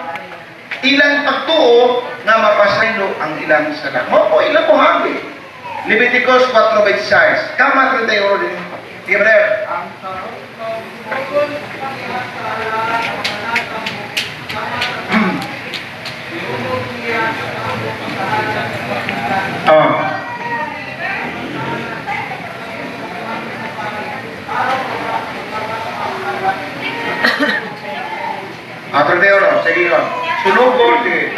ilang pagtuo nga mapasaylo ang ilang sala. Mao po ilang buhagi. Leviticus 4:26. Kama 31 din. Sige, brother. Oh. Ah, 31. Sige yun. Sunugon, sige.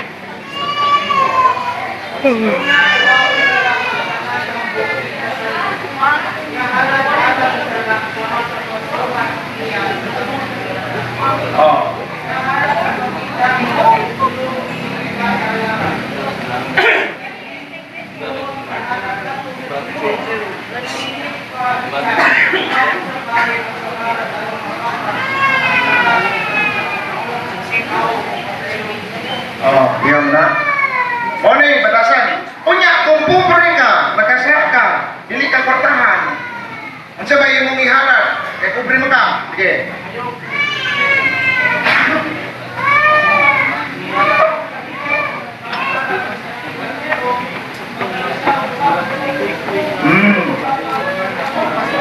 Oh. Oh, yun na. Mone, batasan. Unya, kung pobre ka, nakasya ka, dili ka kwartahan, unsa ba imong iharap? Kay pobre mo ka. Sige.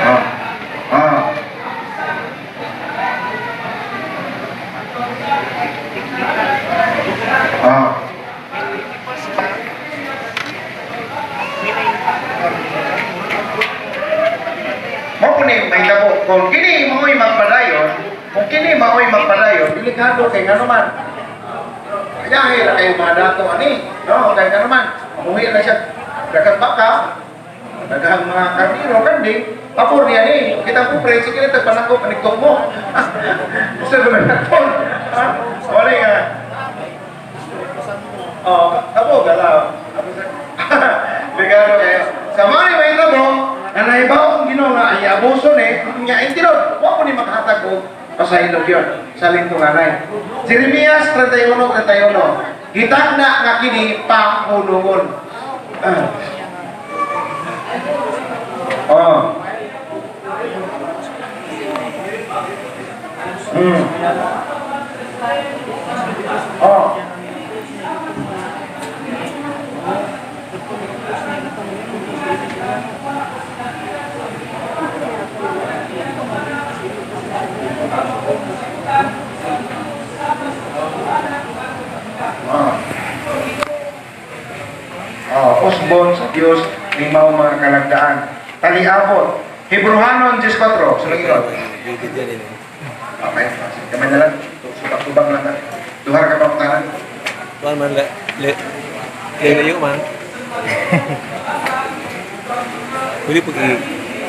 Oh. Oh. Oh. Mao po ni may tabo. Kung kini mao'y magpadayon, kung kini mao'y magpadayon, delikado kay ngano man. Ayahe ra kayo mga dato ani, no? Kay ngano man, mamuhi na siya daghang baka, daghang mga karniro kanding, pabor niya ni. Kita ko pre, sige na tagpanangko panigtok mo. Gusto ko na ton. Ha? Wala nga. Oh, kabo galaw. Delikado kayo. Sa mga ni may tabo, na naibaw ang Ginoo nga ay abuso ni, nga intinod, wa ko ni makahatag og pasaylo yun sa lingkunganay. Jeremias 31:31. Gitagna nga kini pangulungon. Ah. Oh. Oh. Oh. Oh, usbon sa Dios ni mao mga kalagdaan. Taliabot. Hebrehanon 10:4. Sulod yun. Okay. Kamay na lang. Subak-subak lang. Duha ka pa putaran. Kuan man le le le layo man. Pwede pag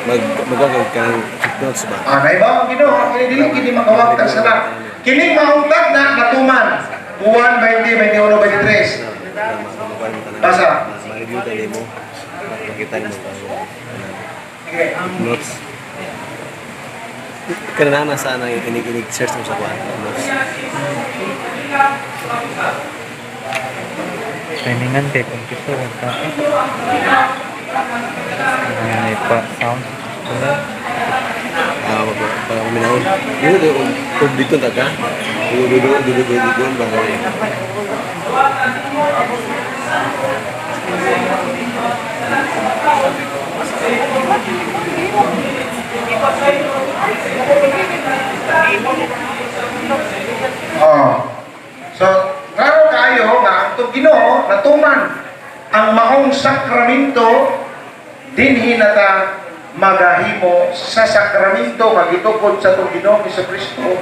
mag magagag ka ng notes ba? Ah, naibaw ang Ginoo, kini dili kini makawag ang sala. Kini maungtag na natuman. Juan 20, 21, 23. Basa. Ma-review tayo mo. Makita mo Sige. notes. Kanana sana inig-inig search mo sa kuan notes. Trainingan kay computer ang kape. Ano pa sound. Wala. Ah, para kuminahon. Dito to kung dito ta ka. Dudu dudu dudu dudu ba ka? Oh. So, klaro kaayo nga ang itong Ginoo natuman ang maong sakramento dinhi na ta Magahimo sa sakramento kag gitukod sa atong Ginoong Kristo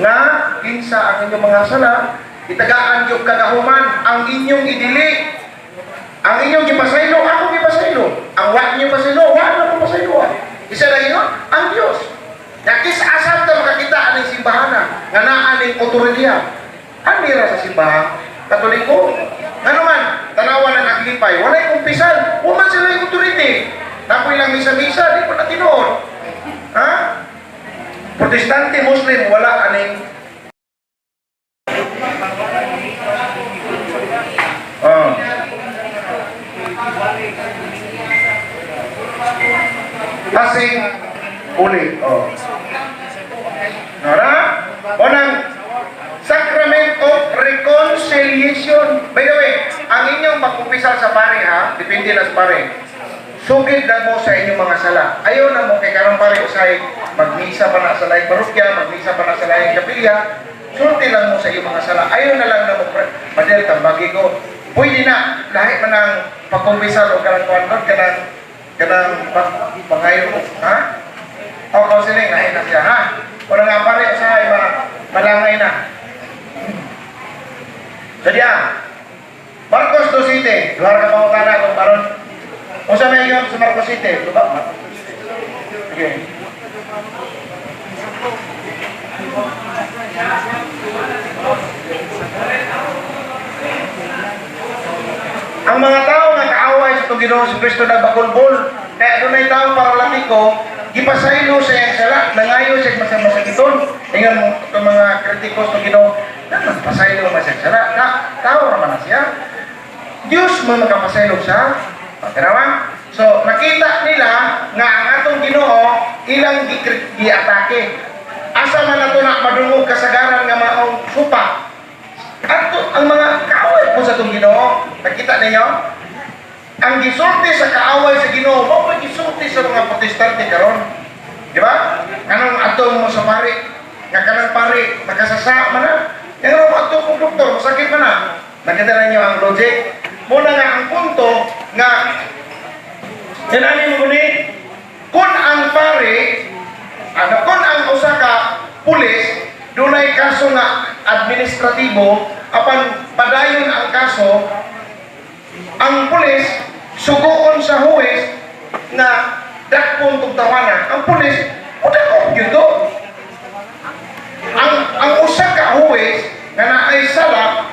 nga kinsa ang inyong mga sala itagaan yung kagahuman ang inyong idili, ang inyong gipasaylo, ako gipasaylo. Ang wa niyo pasaylo, wa na ko pasaylo. Isa na yun, ang Dios. Nakis asal ta makakita aning simbahana nga naa ning otoridad. Ani ra sa simbahan Katoliko. Ngano man, tanawa ng Aglipay, walay kumpisal, wa man sila yung authority. Napoy lang misa-misa, di ko na tinuod. Ha? Protestante, Muslim, wala aning. Oh. Pasing uli. Oh. Nora? Unang Sacrament of Reconciliation. By the way, ang inyong pagkumpisal sa pare ha, depende na sa pare. Sugid lang mo sa inyong mga sala. Ayaw na mo kay karong pare usay magmisa pa na sa laing parokya, magmisa pa na sa laing kapilya. Sulti lang mo sa iyong mga sala. Ayaw na lang na mo, "Padel, tambagi ko." Pwede na, lahi man ang pagkumpisal o kanang kuan kanang kanang pangayo, ha? O counseling, lahi na siya, ha? Wala nga pare usahay ma malangay na. So diya, Marcos 2.7, duha ka pangutana kung karon unsa may ingon sa Marcos 7, diba? Marcos 2.7. Okay. Ang mga tao nga kaaway sa itong Ginoong si Kristo nagbakulbol. Kaya dunay tao paralatiko, gipasaylo sa iyang sala, nangayo siya masamasakiton. Ingon mo itong mga kritiko sa Ginoo, na magpasaylo man siya sala. Na, tao ra man na siya. Diyos mo makapasaylo sa pagkarawa. So, nakita nila nga ang atong Ginoo ilang giatake. Asa man nato na madungog kasagaran nga maong supa. Ato ang mga kaaway po sa atong Ginoo. Nakita ninyo? Ang gisulti sa kaaway sa Ginoo, mao pa gisulti sa mga Protestante karon. Di ba? Kanang ato mo sa pari, nga kanang pari nakasasa man na. Yang mo ato kong doktor, masakit man na. Nakita ninyo ang logic? Muna nga ang punto nga yan mo ni kung ang pari ano kung ang usa ka pulis dunay kaso nga administratibo, apan padayon ang kaso, ang pulis suguon sa huwes nga dakpon tug tawana, ang pulis mudakop gyud to. Ang usa ka huwes nga naay sala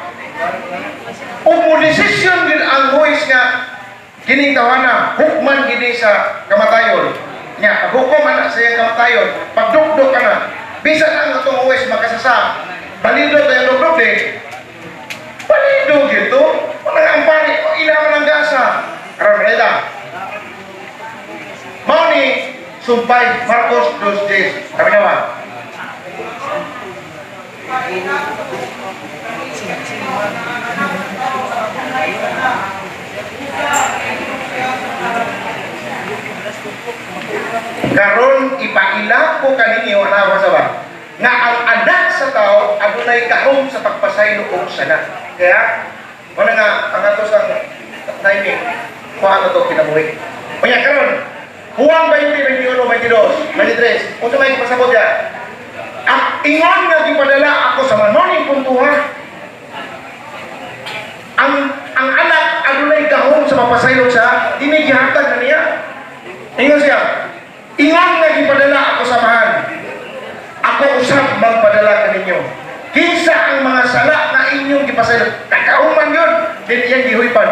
o mo desisyon gyud ang huwes nga kining tawana hukman gini sa kamatayon nya, paghukom ana sa iyang kamatayon, pagdukdok ka na, bisan ang atong huwes makasasa, balido tayo dukdok eh, balido gyud to. Wala ang pari o ila man ang gasa karon reda mao ni sumpay. Marcos 2.10, kami naman. Karon ipaila ko kaninyo ana sa ba nga ang anak sa tao adunay gahom sa pagpasaylo og sala. Kaya wala nga ang ato sa timing kuha na to kinabuhi. Unya karon Juan 20, 21, 22, 23. Unsa may pasabot ya? Ang ingon nga gipadala ako sa manoning puntuha. Ang anak adunay gahom sa mapasaylo sa dili gihatag na niya. Ingon siya, ingon nga gipadala ako sa Amahan. Ako usab magpadala kaninyo. Kinsa ang mga sala nga inyong gipasaylo. Nakauman yun. Din iyang gihuypan.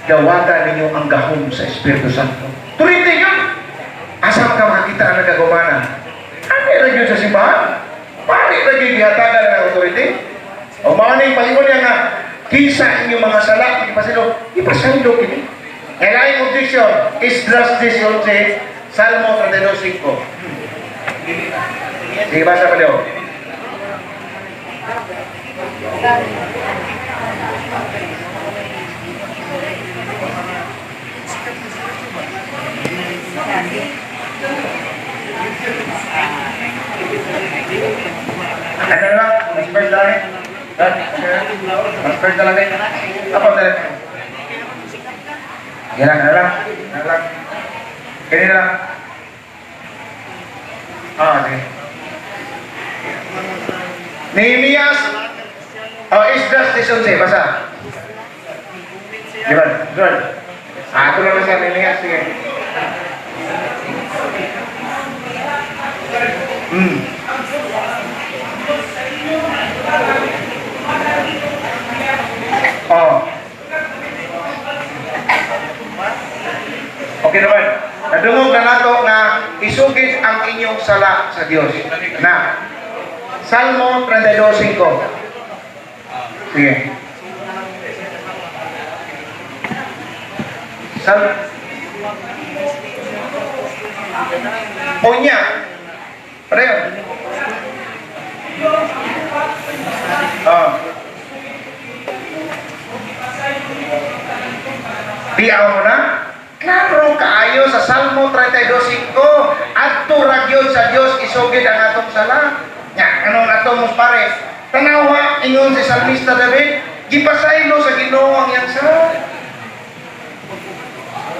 Dawata ninyo ang gahom sa Espiritu Santo. Turite yun. Asa ka makakita ang nagagumana? Ano ra yun sa simbahan? Pari ra yun gihatagan ng authority? O mao ni palingon niya nga kinsa inyong mga sala ipasaylo, ipasaylo kini. Kaya laing objection, Esdras 10:11, Salmo 32:5. Sige, basa pa, Leo. Ano lang, mas first lang eh. Mas first talaga eh. Ako, talaga. Yan lang, ano lang. Ano lang. Kini lang. Ah, sige. Nehemias, oh, Esdras 10:11, basa. Di ba? Good. Ah, ito lang na sa Nehemias, sige. Oh. Okay naman. Nadungog na nato nga isugid ang inyong sala sa Dios. Na. Salmo 32:5. Sige. Sal Unya. Pareho. Oh. Tiaw mo na? Klaro kaayo sa Salmo 32:5. Adto ra gyud sa Dios isugid ang atong sala. Nya, anong ato mo pare? Tanawa ingon si Salmista David, gipasaylo sa Ginoo ang iyang sala.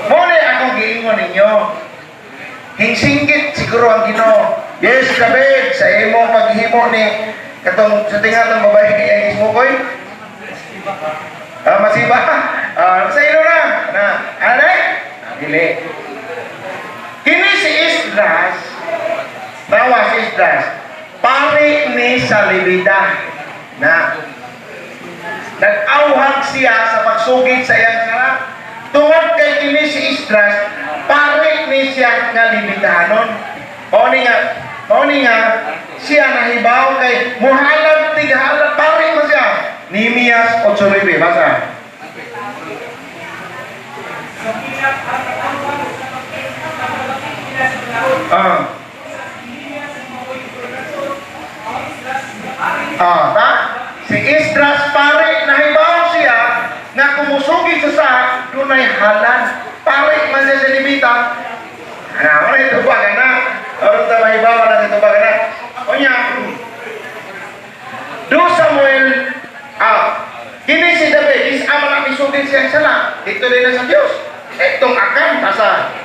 Mao ni akong giingon ninyo. Hingsinggit siguro ang Ginoo. Yes, David, sa imong paghimo ni katong sa tinga ng babae kay ismukoy. Ah, masiba. Ah, sa ilo na. Na, anay? Ah, dili. Kini si Esdras, tawa si Esdras, pari ni sa Levita na nag-awhag siya sa pagsugid sa iyang sala. Tungod kay kini si Esdras, pari ni siya nga Levitahanon. Mao ni nga siya nahibaw kay muhalad tighalad pari man siya. Nehemias 8:9, basa. Ah. Ah, ta? Si Esdras pare nahibaw siya nga kumusugid sa sa dunay halad. Pare man siya sa Levita. Ana, wala ito ba na? Aron ta mahibaw na ito ba na? Unya. 2 Samuel, kini si David is ama na misugid siya sala. Dito din na sa Dios. Itong akan basa.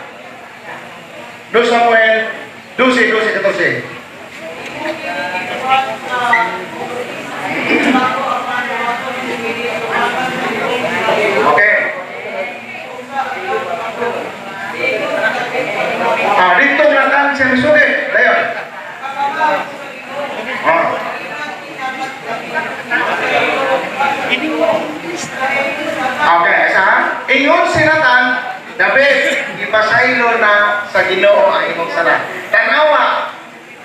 2 Samuel 12, 12, 14. Okay. Ah, dito na kan siya misugid. Dayon. Ah. Okay, sa ingon si Nathan, David, ipasaylo na sa Ginoo ang imong sala. Tanawa,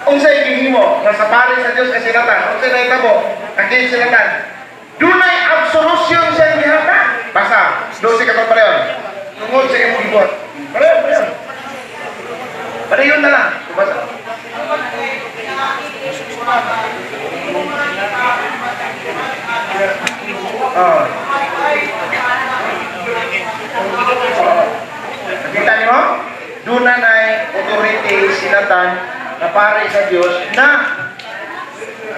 unsay gihimo nga sa pare sa Dios kay si Nathan, unsay nahitabo? Nakita si Nathan. Dunay absolution sa gihatag. Basa, 12 katong pareho. Tungod sa imong gibuhat. Pareho, pareho. Pareho na lang. Basa. Oh. Nakita niyo? Doon na na'y authority si Nathan na pare sa Diyos na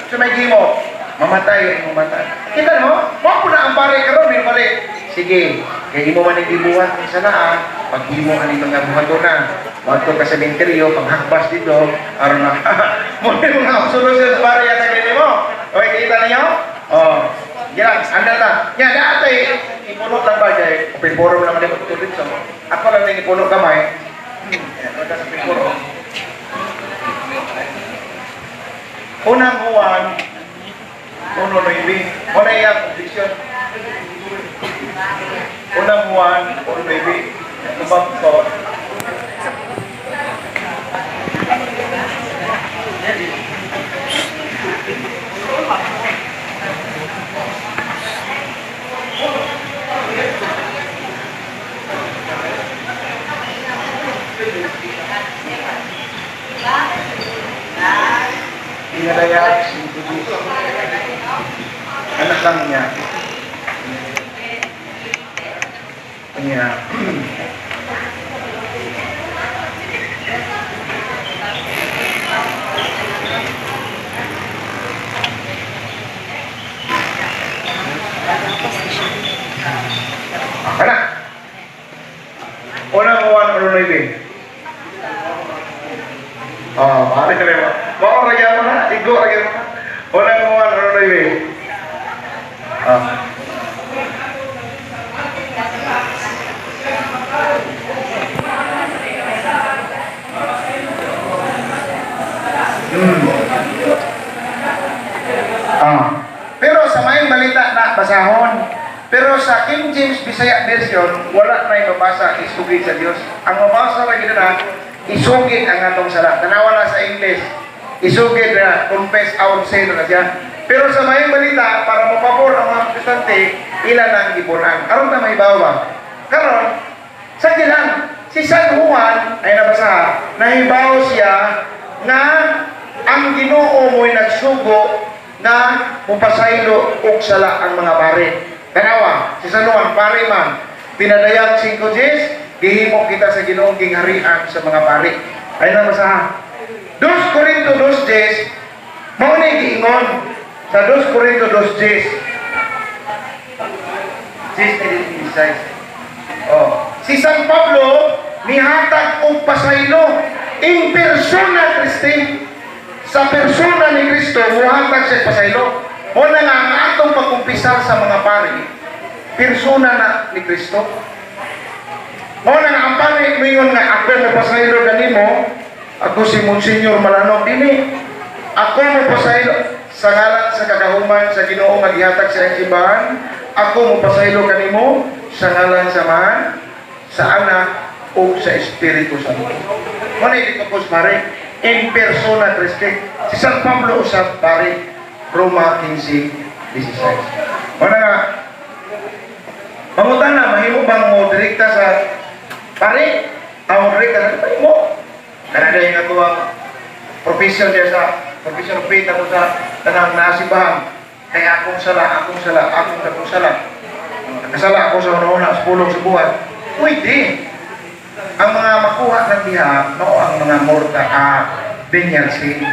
sa may gimo, mamatay ang imong mata. Kita mo? Mao po na ang pare karon, may pare. Sige, kay imo man ang gibuhat ang sala, paghimo ani mga buhaton na. Wadto ka sa sementeryo, panghakbas dito, aron na. Mo ni mga absolution sa pare yata kini mo. Okay, kita niyo? Oh. Yan, anda ta. Nya dati ipuno lang ba kay open forum naman din magtulid sa mo. Ako lang ning ipuno gamay. Yan, wala sa open forum. Unang Juan, 1:9. Una iyang objection. Unang Juan, 1:9. Tubag ko. Pinadayag si Jesus. Anak lang niya. Kanya. Anak. Unang Juan 1:9. Oh, pare ka ba? Mao ra gyud na, igo ra gyud na. Unang mga ano na yun. Ah. Ah. Pero sa Maayong Balita na basahon. Pero sa King James Bisaya version, wala na mabasa isugid sa Dios. Ang mabasa ra gyud na isugid ang atong sala. Tanawa na sa English. Isugid na confess our sin na siya. Pero sa Maayong Balita, para mapabor ang mga Protestante, ila nang gibunan. Aron ta mahibaw ba? Karon, sa lang, si San Juan ay nabasa, nahibaw siya nga ang Ginoo mo'y nagsugo na mupasaylo og sala ang mga pare. Tanawa, si San Juan, pare man, pinadayag 5 Gs, gihimo kita sa Ginoo gingharian sa mga pare. Ay nabasa. 2 Corinto 2:10, mao ni giingon sa 2 Corinto 2:10. 10:16. Oh, si San Pablo nihatag og pasaylo in persona Christi. Sa persona ni Kristo muhatag siya pasaylo. Mao na nga ang atong pagkumpisal sa mga pari, persona na ni Kristo. Mao na nga ang pari moingon nga ako mopasaylo kanimo, ako si Monsignor Malanong dili. Ako mopasaylo sa ngalan sa kagahuman sa Ginoo nga gihatag sa iyang simbahan, ako mopasaylo kanimo sa ngalan sa Amahan, sa Anak ug sa Espiritu Santo. Mao na dito pare in persona Christi. Si San Pablo usab pare, Roma 15:16. Mao na nga pangutana, mahimo bang mo direkta sa pare? Ang direkta sa mahimo. Kana dahil nga tuwang profession niya sa profession of faith ako sa tanang nasibahan. Kaya akong sala, akong sala, akong akong sala. Nakasala ako sa una-una, sa pulong sa buhat. Pwede. Ang mga makuha ng diha, mao ang mga mortal, venial sin.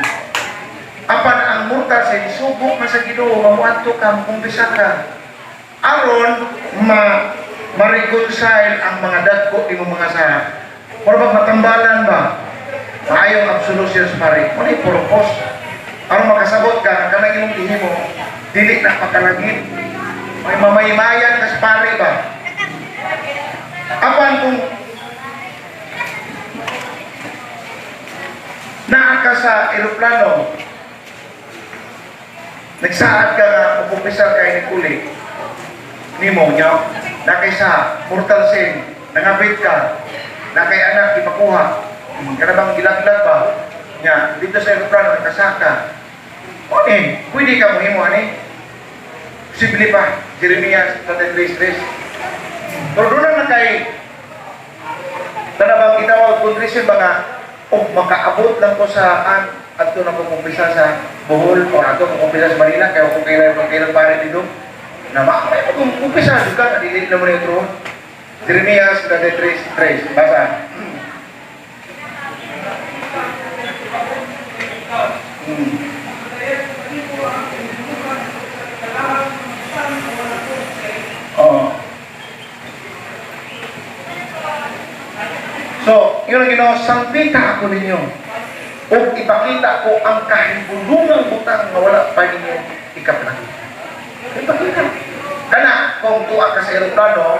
Apan ang mortal sin, sugo man sa Ginoo, mamuadto ka, mukumpisa ka. Aron ma ma-reconcile ang mga dagko imong mga sala. Mura bang matambalan ba? Maayong absolution sa pare. Wala yung purpose. Aron makasabot ka, ang kanang imong gihimo, dili na pakalagit. May mamaymayan ka sa pare ba? Apan kung naa ka sa eroplano, nagsaad ka nga, mukumpisal kay ni Kuli, nimo nya, na kay sa mortal sin, nangabit ka, na kay anak ipakuha, kana bang gilaglag ba? Nya, dito sa eroplano, nakasaka. O eh, pwede ka mohimo ani. Posible pa, Jeremiah 33:3. Pero doon na kay tanabang gitawag contrition ba nga o makaabot lang ko sa an adto na ko kumpisa sa Bohol o adto ko kumpisa sa Manila kaya kung kailan kung kailan pare dito na may kung kumpisa jud ka dili na mo ni otro. Jeremiah 33:3, basa. Oh. So, yun ang Ginoo, sangpita ako ninyo. Ug ipakita ko ang kahibulungang butang nga wala pa ninyo ikaplagi. Ipakita. Kana, kung tuwa ka sa eroplano,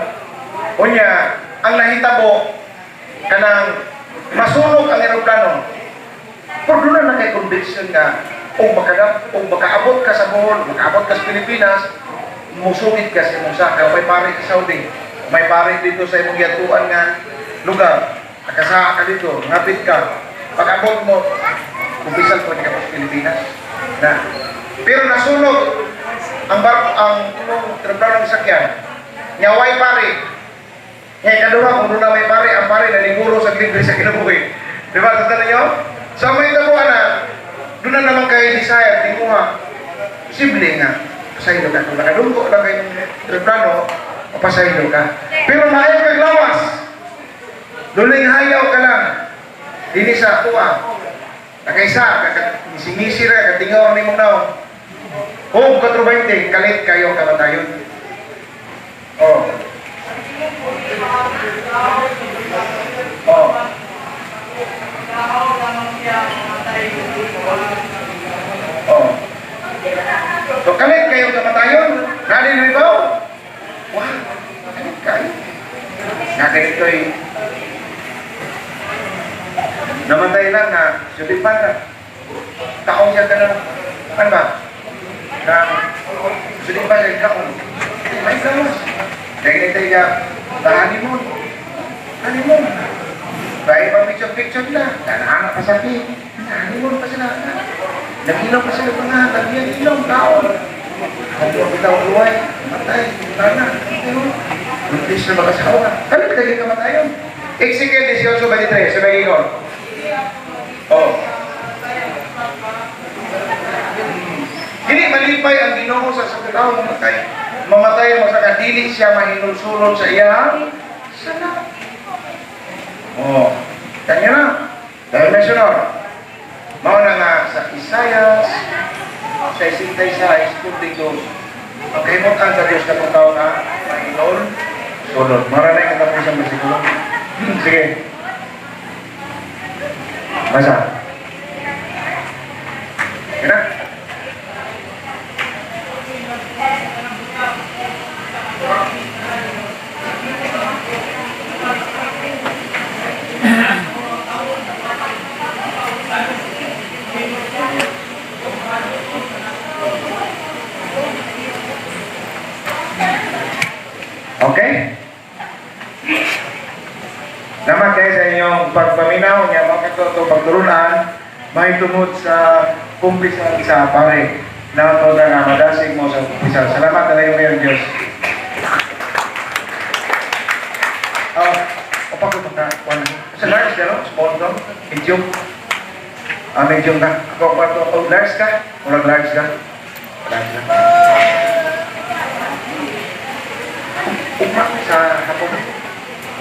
unya, ang nahitabo, kanang masunog ang eroplano, pero doon na kay conviction nga, kung makaabot ka sa Bohol, makaabot ka sa Pilipinas, musugid ka sa imong saka, may pare sa Saudi, may pare dito sa imong giyatuan nga lugar, nakasaha ka dito, ngapit ka, pag-abot mo, kumpisal ko ka sa Pilipinas. Na. Pero nasunog ang barko, ang imong eroplano ng sakyan, nyaway pare. Nga kaduha, kung doon na may pare, ang pare naniguro sa libre sa kinabuhi. Di ba? Tanda ninyo? Sa may tabuan na, doon na naman kayo desire, tinguha. Posible nga, pasaylo ka. Kung nakadunggo lang kayo ng eroplano, mapasaylo ka. Pero maayo kag lawas. Duling hayaw ka lang. Dini sa tuwa. Nakaisa, ngisi ra, katingaw ang imong naong. Home 4:20, kalit kayo kamatayon. Oh. Oh. Oh. So kalit kayo kamatayon. Nani na ibaw? Wow, kalit kayo. Nga ganito'y namatay lang na sulipan na. Kaong siya ka na. Ano ba? Na sulipan siya kaong. May gawas. Kaya ganito niya, honeymoon. Honeymoon. Dahil pa picture-picture na. Nanahanap pa sa akin. Honeymoon pa sila. Nag-ilaw pa sila mga nag-ilaw, taon. Ang bitaw luway, matay, tana. Buntis na mag-asawa. Kalit kayo kamatayon. Ezekiel 18:23, sa Megingon. Oh. Dili malipay ang Ginoo sa sa tao mamatay. Mamatay mo sa kadili siya mahinulsulon sa iyang sala. Oh, kanya na. Dahil may sunod. Mao na nga sa Isaias 66:22. Ang kahimutan sa Diyos katong tao na mahinulsulon. Mara na yung katapusan bersikulo. Sige. Basa. Sige na. Okay? Salamat kayo sa inyong pagpaminaw niya, mga ito pagturunan, may tungod sa kumpisal sa pare na ito na nga madasig mo sa kumpisal. Salamat na kayo Diyos. Oh, opa ko baka, one. Sa large ka, no? Small, no? Medium. Ah, medium ka. Ako, kwarto, oh, large ka? Murag large ka? Large ka. Ugma sa hapon.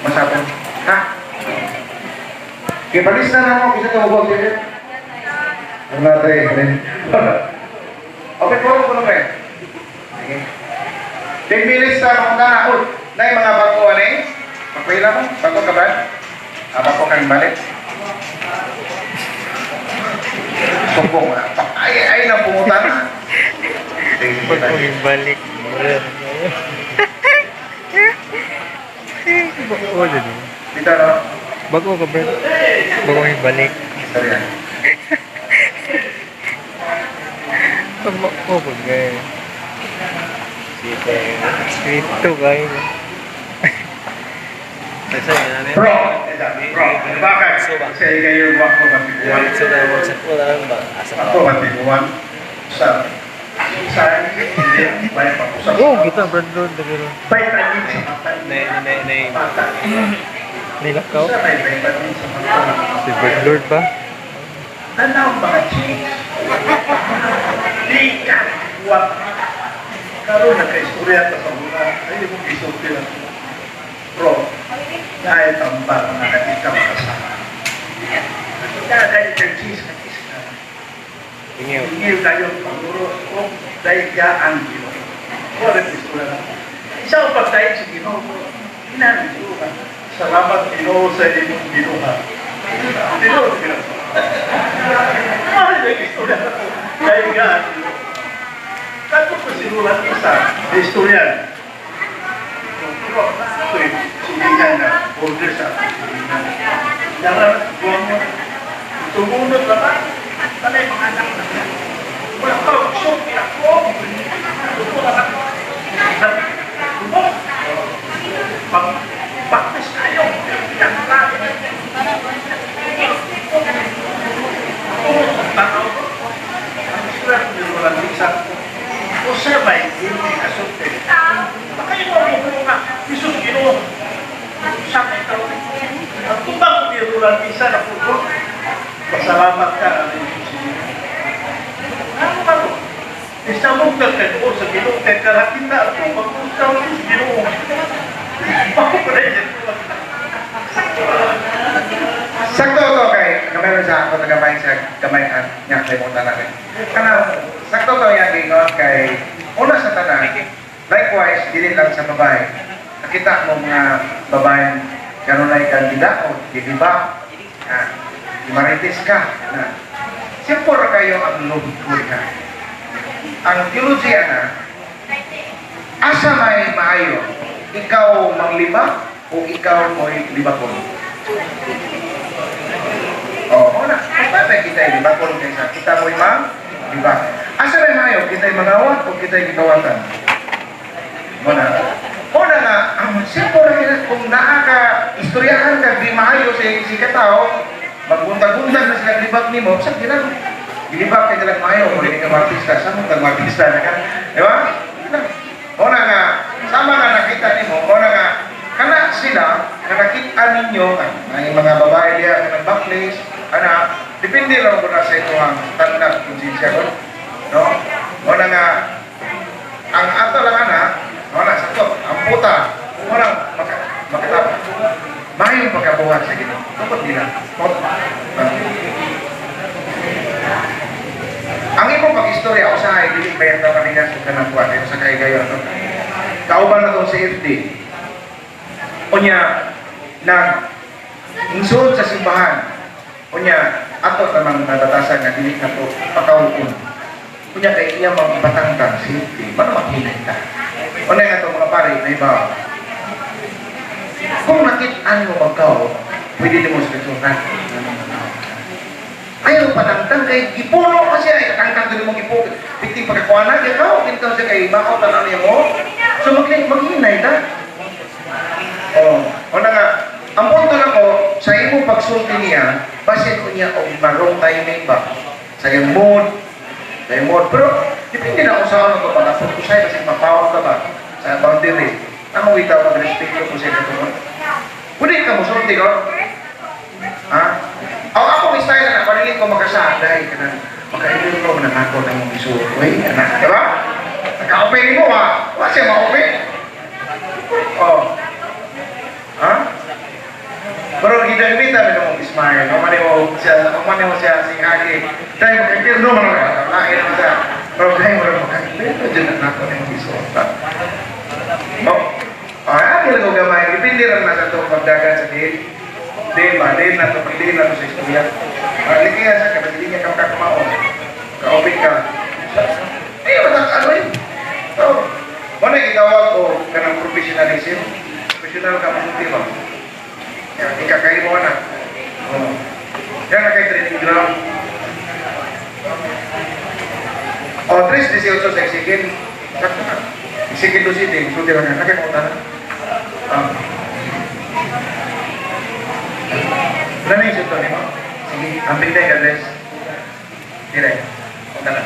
Masapon. Ha? Kibalis na namo bisa ka mubag dito. Wala tayo rin. Okay, puro ko na pre. Sige. 10 minutes sa mga na. Uy, na yung mga bago ano eh? Pagpahila mo? Bago ka ba? Ah, bago kang balik? Sumbong. Ay, ay lang pumutan. Sige, sige, Pag sige. balik. Bago din. Dito, no? Bago ka, bro. Bago yung balik. Sorry, ah. Bago ko, guys. Ito, guys. Bro! Bro! Bakit? Kasi kayo ako matiguan. So, na mo sa wala ba? Asa Ako matiguan. Sa hindi, may pag-usap. Oh, kita, Brandon. Dagero. May tanin sa mata. Ne ne ne. Mata. Nilakaw. Sa may tanin sa mata. Si Lord ba? Tanaw mga chicks. Di ka kuwa. Karoon na kay istorya ta sa muna. Ay, mong isulti lang. Bro, dahil tambal na di ka makasama. Kaya kay cheese ka cheese ka. Ingaw. Hingiw tayo panguro o dahil ka ang Ginoo. Wala istorya na. Isa ang pagtayo sa Ginoo. Hinami ko. Salamat Ginoo sa imong binuha. Ginoo, Ginoo. Ay, nag-istorya ako. Dahil ka ang Ginoo. Kato ko sinulat isa, istorya. Pero, ito siningan na, order sa siningan. Darat, buwan mo. Tumunod na ba? Tanay mga anak na. Wala ka, sulti ako. Tumunod na. Tumunod. Pag baktis kayo, tao. Ang istorya ko nilulan isa. Usa ba hindi kasulti? Baka yung mga nga, Jesus Ginoo. Sa kay tao. Ang tubang nilulan isa na puto. Pasalamat ka ang Jesus Ginoo. Ano ba ito? Isa mong kagkanoon sa Ginoo, kay karakita ako, mag-usaw sa Ginoo. Bako pa rin yan. Sakto to kay kamay sa ako tagamay sa gamay ang nya kalimutan natin. Kana sakto to yang gingon kay una sa tanan. Likewise dili lang sa babae. Nakita mo mga babae kanunay kandidato, di ba? Ah. Marites ka. Na. Simple ra kayo ang logiko ka. Ang theology na, asa may maayo, ikaw manglibak o ikaw mo'y libakon? Oo, oh, na. Kung kita libakon kaysa kita mo'y mang libak. Asa may maayo, kita'y mangawat o kita'y gikawatan? Muna. Una nga, ang simple ra kay kung naa ka istoryahan ka di maayo sa si katao, magbuntag-buntag na sila libak nimo, sa ginang gilibak kay talag maayo, kung dili ka martista, sa mong martista na ka. Di ba? Una nga, sama nga nakita nimo, una nga kana sila nga nakita ninyo ay mga babae diya nga nagbaklis, ana, depende lang ko na sa imo ang tandak konsensya ko. No? Una nga ang ato lang ana, wala sa to, ang puta, wala maka makatapa. Mahayong pagkabuhat sa Ginoo. Tungkol nila. Ang imong pag-istorya usahay dili bayad ta panigas ug kanang kuan kay sa kahigayon no. Kauban na tong CFD. Unya nag ingsuod sa simbahan. Unya ato tamang nabatasan nga dili na to pakawon. Unya kay iya mang ipatangtang CFD, paano maghinay ta? Unya nga itong mga pare na iba. Kung nakit-an mo magkaw, pwede nimo sa kasukan. Ayaw patangtang kay gipuno kasi ay tangtang dili mo gipuno. Pikting pagkakuana kay kao kintaw siya kay bakaw tanan niya mo. So maghinay ta. Oh, una nga ang punto na ko sa imong pagsulti niya, basin ko niya og marong timing ba sa iyang mood, sa iyang mood. Pero depende na kung saan ko pag-apot ko siya kasi mapawag ka ba sa boundary. Amo itaw magrespeto ko sa katungod. Pwede ka musulti ko. Ha? O ako may style na paningin ko makasa dahil ka na makaibig ko na ako ng mong isuot. Uy, anak, di ba? Naka-open mo ha? Wala siya ma-open. Oh. Ha? Pero gidagmita na mong smile. Umani mo siya singagi. Dahil makaipirno man ka. Lain mo siya. Pero dahil mo rin makaipirno dyan na ako ng mong isuot. Oh. Oh, ay, lang ko gamay. Depende lang na sa itong pagdagan sa din. Din ba? Din na ito. Pagdiin na ito sa istorya. Maligaya sa ka. Dili niya ka makakamao. Ka-open ka. Eh, matak ano yun? So, wala gitawag ko kanang professionalism. Professional ka mabuti ba? Yan, ikakain mo na. Oh. Yan na kay training ground. O, 3:18 sa Exekiel. Sakto na. Exekiel 12, sulti lang yan. Nakikita na. Ah. Wala na yung sulto nimo? Sige, ang bigay, God bless. Dire. Punta na.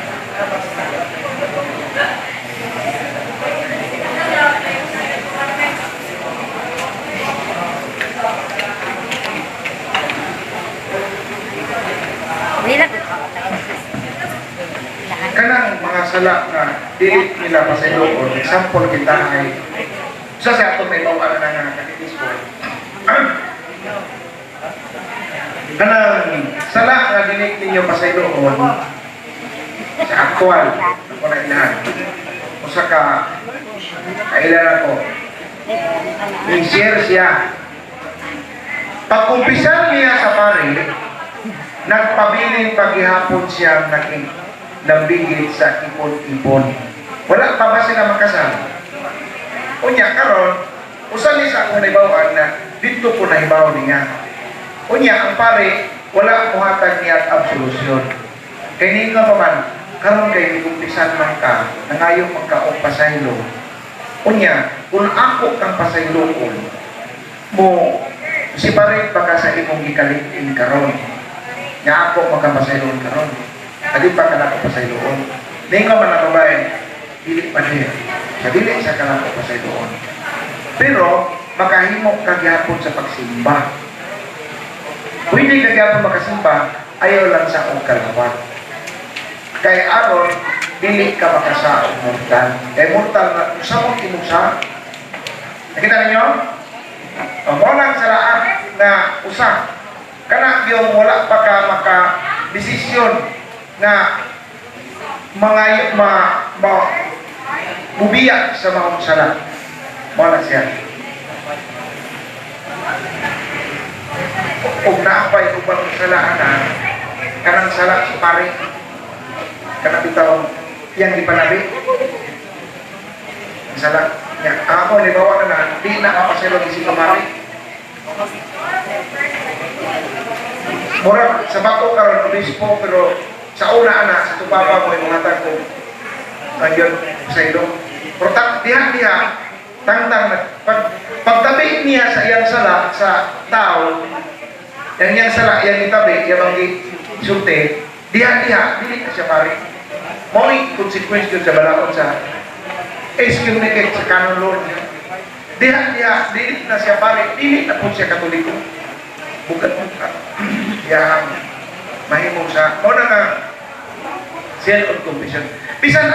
Kanang mga sala na dili nila pasayloon, example kita ay sa ato may bawa na nga katitis ko. Kanang sala nga dili ninyo pasayloon sa aktual ako na inahan. Usa ka kailan ako i-share siya. Pagkumpisal niya sa pare, nagpabilin paghihapon siya naging lambigit sa ipon-ipon. Wala pa ba sila makasal? Unya karon, usa ni sa akong nahibaw-an na dito ko nahibaw niya. Unya ang pare wala mohatag niya ang absolution. Kay ninyo pa man, karon kay mikumpisan man ka, nangayo man ka og pasaylo. Unya, kung ako kang pasayloon, mo si pare baka sa imong gikalitin karon. Nga ako makapasayloon karon. Adi pa ka nakapasayloon. Ninyo man ang babae, dili pa niya. Sa dili sa ka nakapasayloon. Pero makahimo ka gyapon sa pagsimba. Pwede ka gyapon makasimba, ayaw lang sa og kalawat. Kay aron dili ka makasa og mortal. Kay mortal na usa mong tinusa. Nakita ninyo? O, mo lang sa laak na usa. Kana yung wala pa ka maka desisyon na mga ma, ma bubiya sa maong sala. Mo na siya. Og naapay uban sala ana, kanang sala sa pare, kanang bitaw yang gipanabi. Ang sala niya. Ang ako, halimbawa na na, di na kapaselo isip pamari. Mura, sa bago karon obispo, pero sa una ana, sa tupapa mo, yung mga tagpo, ayun, sa ilong. Pero diha, diha, tangtang, pagtabi niya sa iyang sala, sa tao, yang iyang sala, iyang itabi, iyang ang sulti, diha, diha, dili na siya pare. Mao ni consequence yun sa balaod sa excommunicate sa canon law niya. Diha, diha, dili na siya pare, dili na po siya Katoliko. Bukat bukat. Iyang mahimong sa, mao na nga, seal of confession. Bisan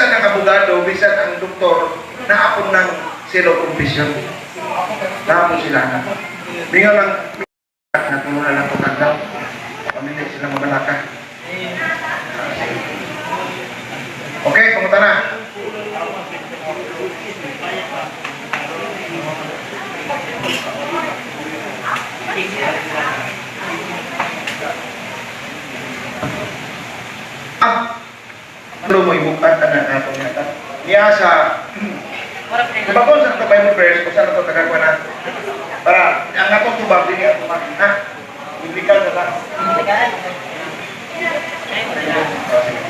ang abogado, bisan ang doktor, naapon ng seal of confession. Naapon sila na. Mingon lang, natulungan lang ko kagdaw. Pamilya sila mabalaka. Okay, kumusta na? Ah, ano mo ibukat na nato yata? Niya sa Tubag sa ito Bible verse, kung saan ito tagakuha na. Para, ang atong tubag, dili ang tubag. Ha? Biblical na lang. Oh, sige.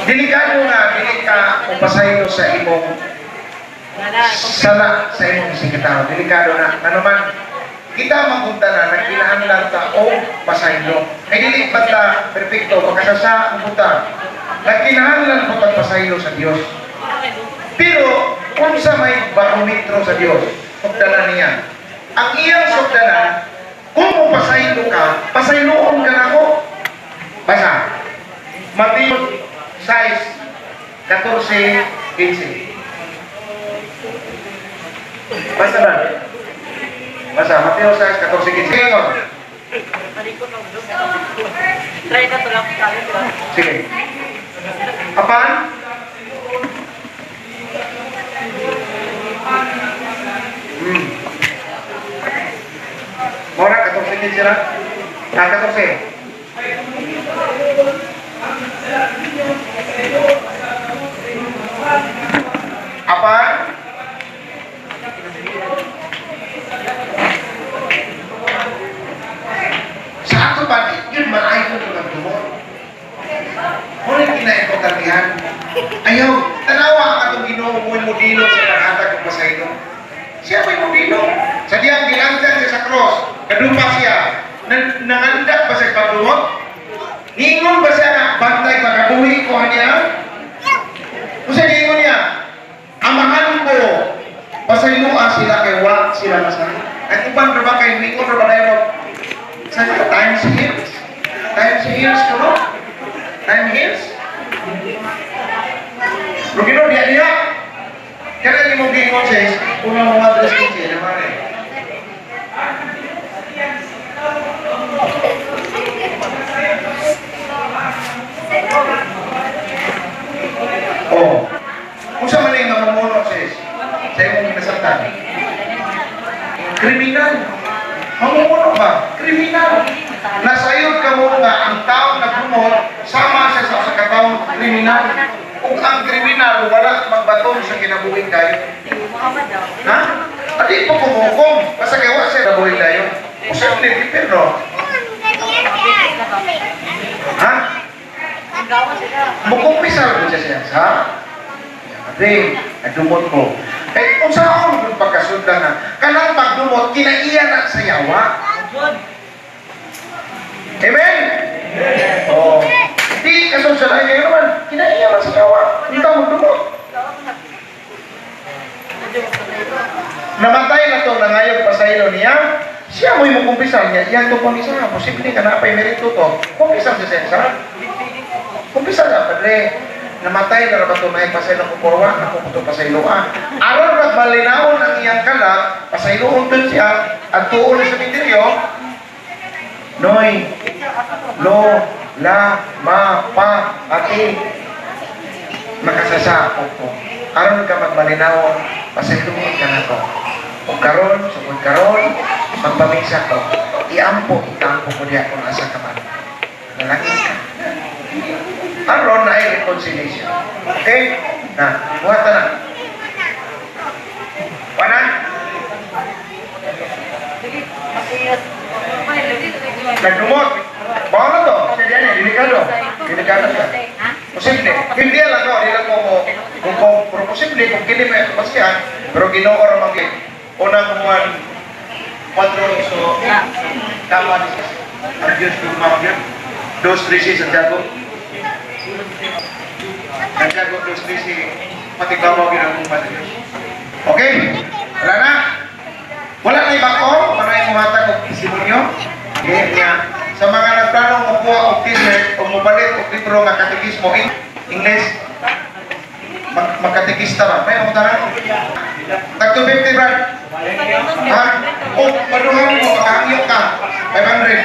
Delikado nga, dili ka upasaylo sa imong sala sa imong isikataw. Delikado na. Ano man, kita magunta na, nagkinahanglan ta o pasaylo. Kay dili ba ta perfecto, makasasa ang buta. Nagkinahanglan po tag pasaylo sa Dios. Pero, unsa may barometro sa Dios, sugdanan niya. Ang iyang sugdanan, kung mo pasaylo ka, pasayloon ka nako. Basa. Mateo 6, 14, 15. Basa ba? Basa, Mateo 6, 14, 15. Sige, Try na to lang. sige. Apan? Mora, 14, 15 na? Ah, 14. Apan? Sa ato ba, yun maayo ng nagtumor. Muna kinaimportantihan. Ayaw, tanawa ang atong Ginoo mo'y modelo sa paghatag og pasaylo. Siya may modelo. Sa diyang ginangkan siya sa cross, kadupa siya. Nangandak ba siya pagdumot? Niingon ba siya nga, bantay makabuhi ko niya? Kung siya niingon niya, amahan ko, pasayloa sila kay wa sila masaya. At uban ra ba kay niingon ra ba na yun? Sa times heals? Times heals ko no? Time heals? Pero Ginoo, diya diya. Kaya ni mong gingon sis, una mo madres kinsi, naman eh. Oh. Kung sa man yung mamumuno sis, sa imong ginasaktan. Kriminal. Mamumuno ba? Kriminal. Nasayod ka mo nga ang taong nagumot, sama siya sa usa ka taong kriminal. Kung ang kriminal wala magbaton sa kinabuhing dayon. Ha? Adi po kumukom. Basta kay wa siya kinabuhing dayon. Posible impierno. Ha? Mukumpisal ko siya siya sa Ate, nagdumot ko. Eh, kung saan kung pagkasunda na, kanang pagdumot, kinaiya na sa yawa. Amen? Oh. Di kasunod sa lahat ngayon naman, kinaiya na sa yawa. Hindi ka magdumot. Namatay na to, nangayog pasaylo niya, siya mo'y mukumpisal niya, yan to pamisa, posible ka na pa'y merito to. Kumpisal siya siya. Kumpisal na, padre. Namatay na ba ito, may pasaylo ko porwa, ako po ito pasaylo ah. Aron na malinawon ang iyang kalak, pasayloon dun siya, at tuon sa minteryo, Noy, lo, la, ma, pa, ati, makasasakop ko. Aron ka magmalinawon, pasayloon ka na ko. O karon, sugod karon, magpamisa ko. Iampo, itampo ko diya kung asa ka man. Nalangin ka. Aron na ay reconciliation. Okay? Na, buhat na na. Wala? Nagdumot. Baka na to. Siya diyan eh, delikado. Delikado siya. Posible. Hindi lang ko, hindi lang ko ko. Kung pero posible, kung kini may kapasihan, pero Ginoo ra man gyud. Unang Juan 4, so tama ni ang Diyos kung mawag yun. 2:13, Santiago. Santiago 2:13, patigbabaw ginagumpa sa Diyos. Okay? Wala na? Wala na ibako? Para yung muhatag og testimonyo? Okay, niya. Sa mga nagplanong mukuha og T-shirt o mobalik og libro nga katekismo in English, magkatekista ba? May mga tanan? Tag 250, Brad. Ha? O, paduhan mo, makahangyo ka. 500.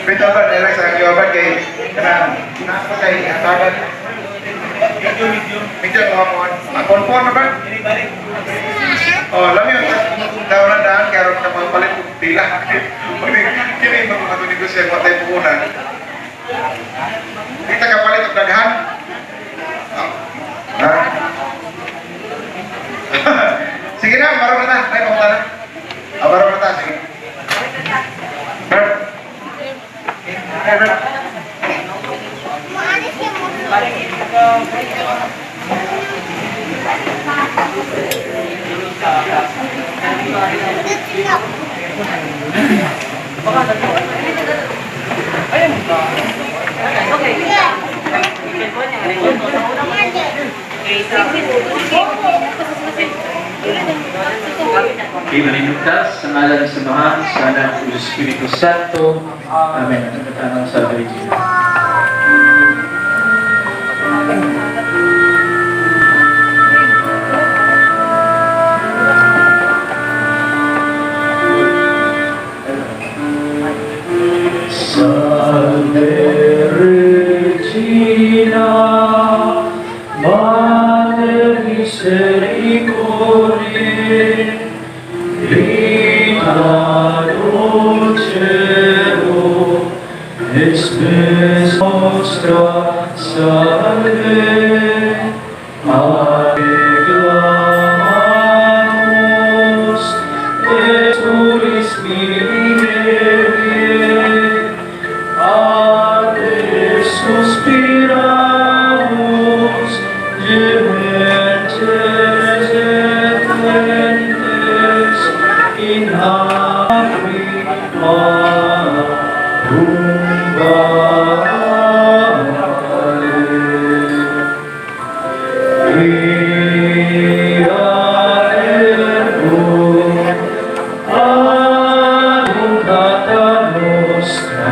Bitaw ba, nila sa hangyo ba kay kanang nasa kay hatagan. Medyo mga mo. Akon na ba? Oh, alam mo yun, daw na daan, kaya ron ka magpalit og tila. Kini mga mga negosyo ang matay puhunan. Di ta kapalit og daghan. Ha? Sige na, baro na ta. Ay, pamunta na. Ah, baro na ta, sige. Bert. Hey, Bert. Okay, maninugtas sa ngalan sa Amahan, sa Anak, ug sa Espiritu Santo. Amen. Ang katanang sa Regina. Salve Regina, Mater misericordiae, vita dulcedo, et spes nostra, salve. A te clamamus, exulis miserie, a te suspiramus, gementes et flentes, in lacrima vale. Via ergo, advocata nostra,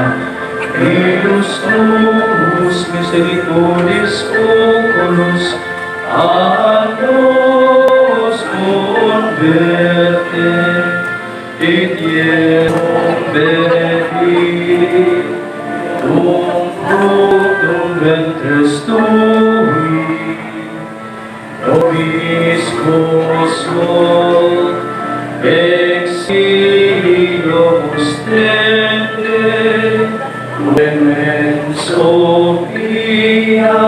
ilus tuus misericordis oculos a nos converte, et Iecum benedit, dum fructum ventris tui, nobis consult, exilio ostende, clemens Sophia,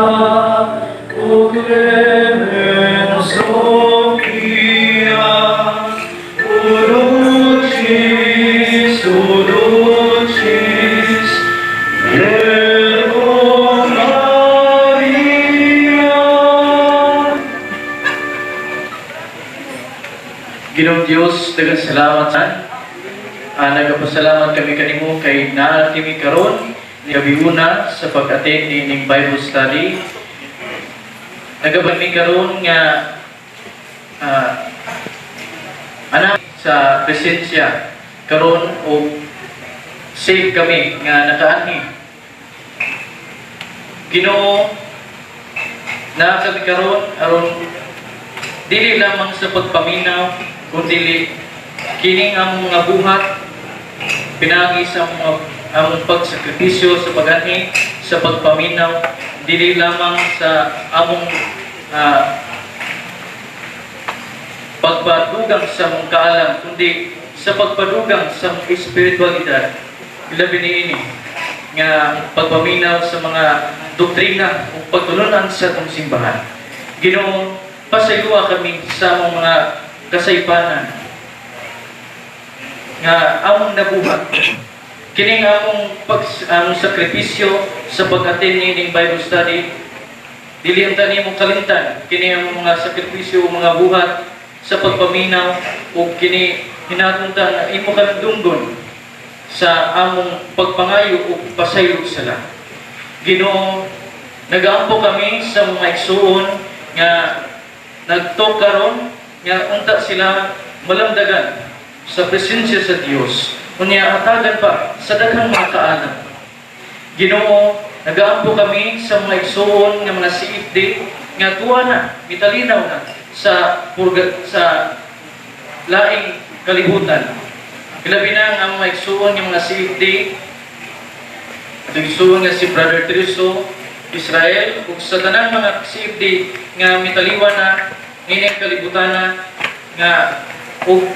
o clemens Sophia, o dulcis, Virgo Maria. Ginoong Diyos, daghang salamat sa nagapasalamat kami kanimo kay naa kami karon ni gabiuna sa pag-attend nining Bible study. Nagabami karon nga anak sa presensya karon o safe kami nga nakaanhi. Ginoo, naa kami karon aron dili lamang sa pagpaminaw kundi kining among mga buhat pinagi sa mga among pagsakripisyo sa pag-anhi, sa pagpaminaw, dili lamang sa among pagpadugang sa mong kaalam kundi sa pagpadugang sa mong espiritualidad, labi niini nga pagpaminaw sa mga doktrina ug pagtulunan sa atong simbahan. Ginoo, pasayloa kami sa among mga kasaypanan nga among nabuhat. Kining among sakripisyo sa pag-attend niining Bible study, dili unta nimo kalimtan kini among mga sakripisyo o mga buhat sa pagpaminaw, ug kini hinaot unta nga imo kami dunggon sa among pagpangayo ug pasaylo sa sala. Ginoo, nagaampo kami sa mga igsuon nga nagtok karon nga unta sila malamdagan sa presensya sa Dios. Unya hatagan pa sa daghang mga kaalam. Ginoo, nagaampo kami sa mga igsuon nga mga CFD nga tuwa na, mitalinaw na sa purga, sa laing kalibutan. Ilabi na ang mga igsuon nga mga CFD, atong igsuon nga si Brother Triso Israel, ug sa tanang mga CFD nga mitaliwa na nining kalibutan na nga ug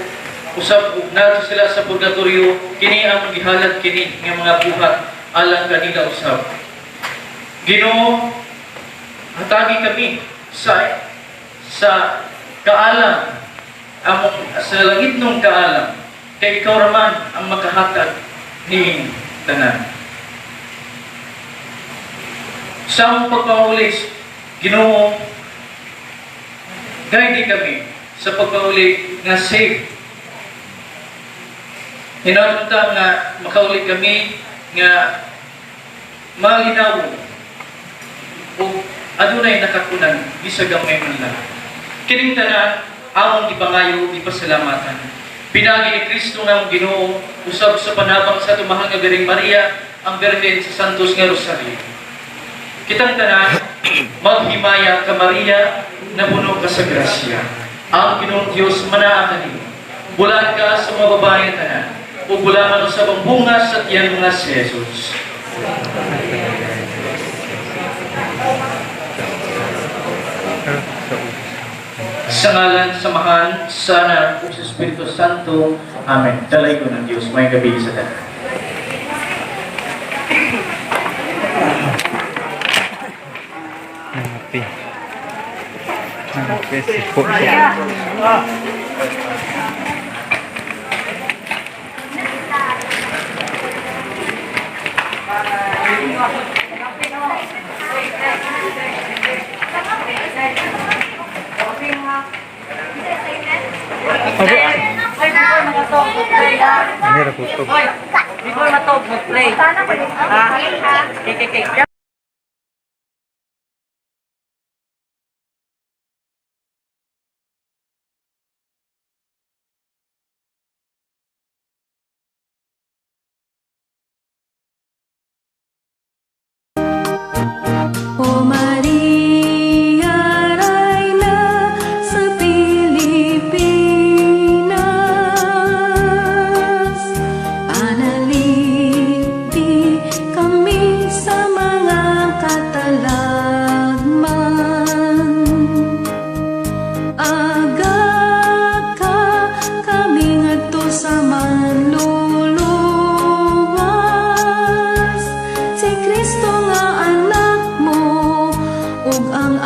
usab ug nato sila sa purgatorio, kini ang gihalad kini nga mga buhat alang kanila usab. Ginoo, hatagi kami sa kaalam, among sa langitnong kaalam, kay ikaw raman ang makahatag niining tanan. Sa among pagpangulis, Ginoo, guide kami sa pagpauli nga safe. Hinaot unta nga makauli kami nga malinaw ug adunay nakakunan bisag gamay man lang. Kining tanan among gipangayo, gipasalamatan. Pinaagi ni Kristo nga among Ginoo, usab sa panabang sa atong mahal nga Birheng Maria, ang Birhen sa Santos nga Rosario. Kitang tanan, maghimaya ka, Maria, napuno ka sa grasya. Ang Ginoong Dios manaa kanimo. Bulaan ka sa mga babae tanan, ug bulahan usab ang bunga sa tiyan nga si Jesus. Sa ubos. Sa ngalan sa Amahan, sa Anak, ug sa Espiritu Santo. Amen. Dalaygon ang Dios. Maayong gabii sa tanan. Happy. Happy si po. Ang hirap po ito. Before matog, mag-play. Ha? Kay, kay, kay. O Maria, Reyna sa Pilipinas, panalipdi kami sa mga katalagman. Aga ka kami ngadto sa manluluwas, si Kristo nga anak mo ug ang